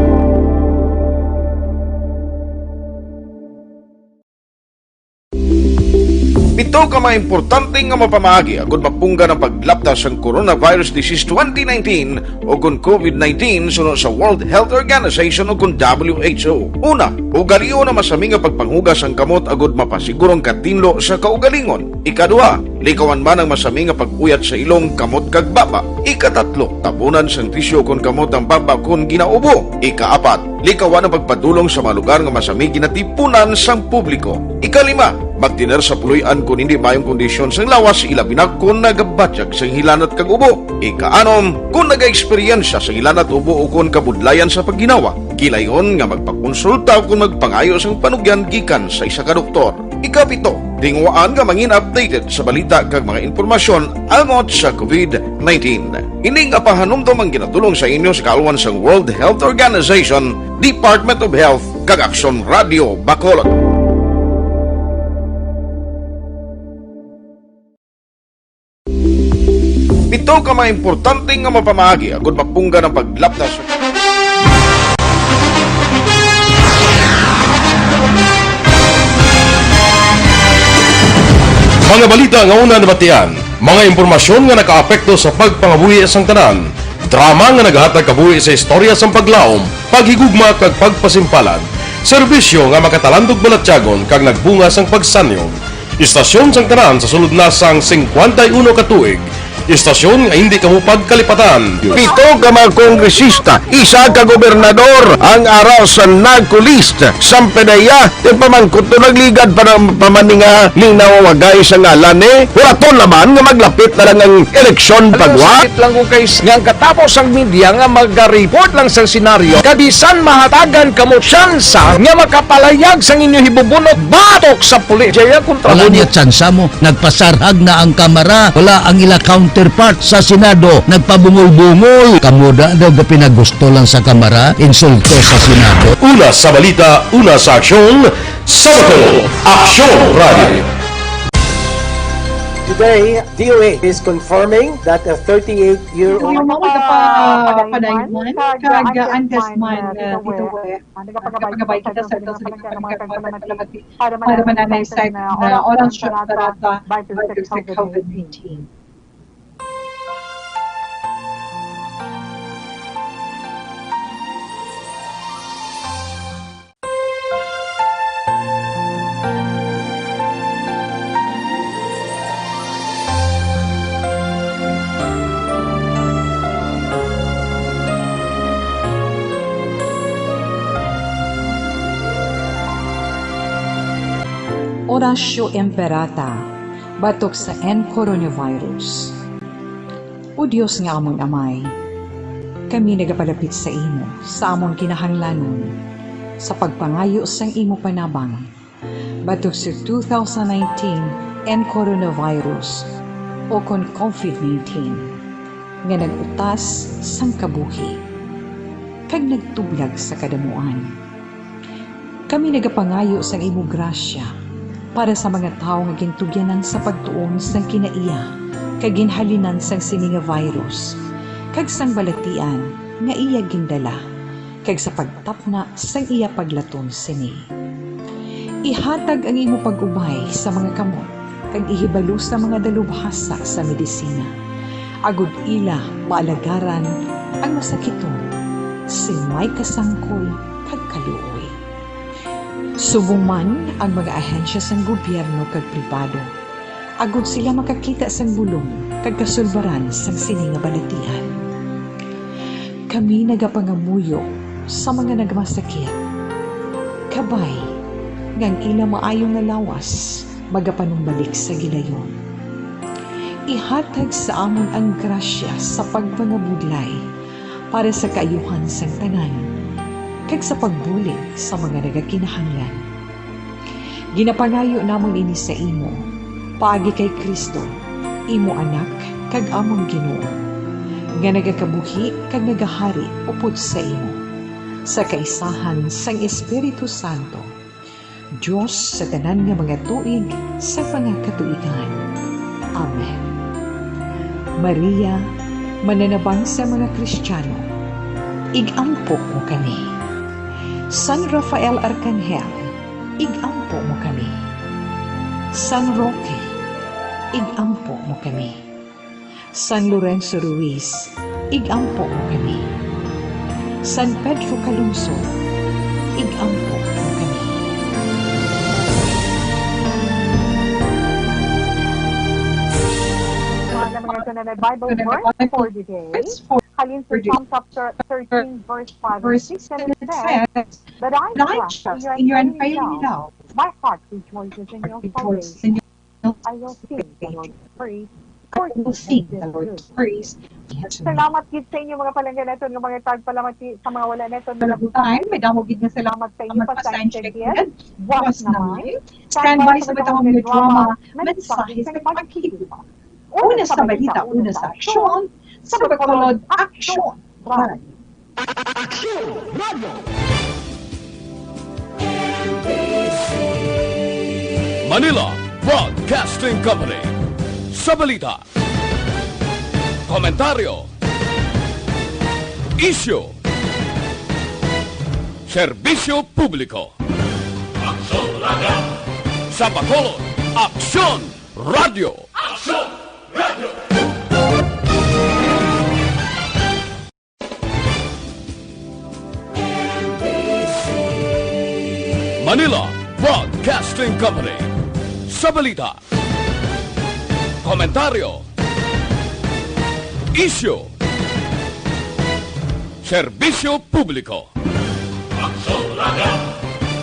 Pito ka mga importante nga mapamaagi agud mapunggan ang paglapta sang coronavirus disease twenty nineteen o kon covid nineteen suno sa World Health Organization o kon W H O. Una, ugalion ang masami nga pagpanghugas sang kamot agud mapasiguro ang katinlo sa kaugalingon. Ikaduha, likawan man ang masami nga pag-uyat sa ilong, kamot, kag baba. Ikatatlo, tabunan sang tisyu kon kamot ang baba kon ginaubo. Ikaapat, likawan ang pagpadulong sa mga lugar nga masami ginatipunan sang publiko. Ikalima, magtener sa puloy-an kon hindi maayong kondisyon sang lawas, ilabi na kon nagabatyag sang hilanat kag ubo. Ikaanom, kon nagaeksperyensya sang hilanat, ubo, o kon kabudlayan sa pagginawa, gilayon nga magpakonsulta o kon magpangayo sang panugyan gikan sa isa ka doktor. Ikapito, tinguhaan nga mangin updated sa balita kag mga impormasyon angot sa covid nineteen. Ini nga pahanumdom ang ginatulong sa inyo sa kaalwan sang World Health Organization, Department of Health, kag Aksyon Radio Bacolod. Pito ka mga importante nga mapamaagi agud mapunggan ang paglapta sa mga balita nga una nabatian, mga impormasyon nga nakaapekto sa pagpangabuhi sang tanan, drama nga nagahatag kabuhi sa istorya sang paglaom, paghigugma, kag pagpasimpalan, serbisyo nga makatalandog balatyagon kag nagbunga sang pagsanyog. Istasyon sang tanan sa sulod na sang singkwenta y uno ka tuig. Istasyon nga hindi kamo pagkalipatan. Pito ka mga kongresista, isa ka gobernador ang ara sa NARCO list. Sampanaya, ti pamangkot to nagligad pa ng pamaninga linaw wagay sa ngalan ni. Huraton naman nga maglapit na lang ang eleksyon pagwa. Sakit lang ko kay s-, nga ang katapos ang media nga mag-report lang sa senaryo, kabisan mahatagan kamo tsansa nga makapalayag sang inyo hibubunot batok sa pulis. Jaya kontra Wala niya tsansa mo. Nagpasarhag na ang kamara. Wala ang ila count Counterpart sa Senado, nagpabungol-bungol. Kamo da daw gapinagusto lang sa Kamara, insulto sa Senado. Una sa balita, una sa aksyon, Sabado, Aksyon Radio. Today, D O A is confirming that a thirty-eight-year-old Yung mga nagpa-, padayman, kag antes man, uh, dito, uh, nagapagabay kita sa mga palangga, mga tagpalamati para mananay sa, uh, oras sa Charata, virus sa COVID nineteen. Oratio Imperata, batok sa N coronavirus. O Dios nga amon Amay, kami nagapalapit sa imo sa amon kinahanglanon, sa pagpangayo sang imo panabang batok sa two thousand nineteen N coronavirus, o kon COVID nineteen, nga nag-utas sang kabuhi kag nagtublag sa kadamuan. Kami nagapangayo sang imo grasya para sa mga tawo nga gintugyanan sa pagtuon sang kinaiya kag ginhalinan sang sini nga virus, kag sang balatian nga iya gindala, kag sa pagtapna sang iya paglaton sini. Ihatag ang imo pag-ubay sa mga kamot kag ihibalo sa mga dalubhasa sa medisina, agod ila maalagaran ang masakiton sing may kasangkol kag kaluoy. Subong man ang mga ahensya sang gobyerno kag pribado, agod sila makakita sang bulong kag kasulbaran sang sini nga balatian. Kami nagapangamuyo sa mga nagmasakit, kabay nga ang ila maayo nga lawas magapanumbalik sa gilayon. Ihatag sa amon ang grasya sa pagpangabudlay para sa kaayuhan sang tanan, kag sa pagbulig sa mga nagakinahanglan. Ginapangayo namon ini sa imo, paagi kay Cristo, imo Anak kag amon Ginoo, nga nagakabuhi kag nagahari upod sa imo, sa kaisahan sang Espiritu Santo, Dios sa tanan nga mga tuig sa mga katuigan. Amen. Maria, mananabang sa mga Kristiano, ig-ampo mo kami. San Rafael Arcangel, ig-ampo mo kami. San Roque, ig-ampo mo kami. San Lorenzo Ruiz, ig-ampo mo kami. San Pedro Calungsod, ig-ampo mo kami. Mga Bible verse for the day. Halin sa Psalm chapter thirteen, verse five and six, and it says, "But I trust in your unfailing love. My heart rejoices in your salvation." I will sing the Lord's praise, for he is good. Salamat gid sa inyo, mga palangga naton, nga mga tagpalamati, sa mga wala naton. Time, may damo gid nga salamat sa inyo, Pasensya Gid, Buwas Naman, Standby sa Batahon nga Drama, Mensahe sa Pagkikita. Una sa balita, una sa aksyon, sa Bacolod, aksyon. Aksyon Radio. Manila Broadcasting Company. Sa balita, komentaryo, isyu, serbisyo publiko. Aksyon Radio. Sa Bacolod, Aksyon Radio. Aksyon Radio. Manila Broadcasting Company. Sa balita, komentaryo, isyu, serbisyo publiko. Aksyon Radio.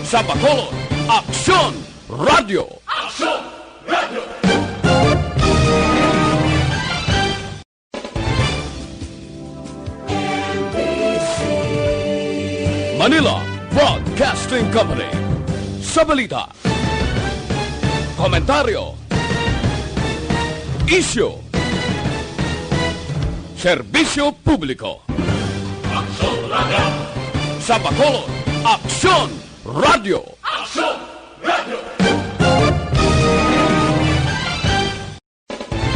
Sa Bacolod, Aksyon Radio. Aksyon Radio. Manila Broadcasting Company. Sa balita, komentaryo, isyu, Serbisyo publiko. Aksyon Radio. Sa Bacolod, Aksyon Radio.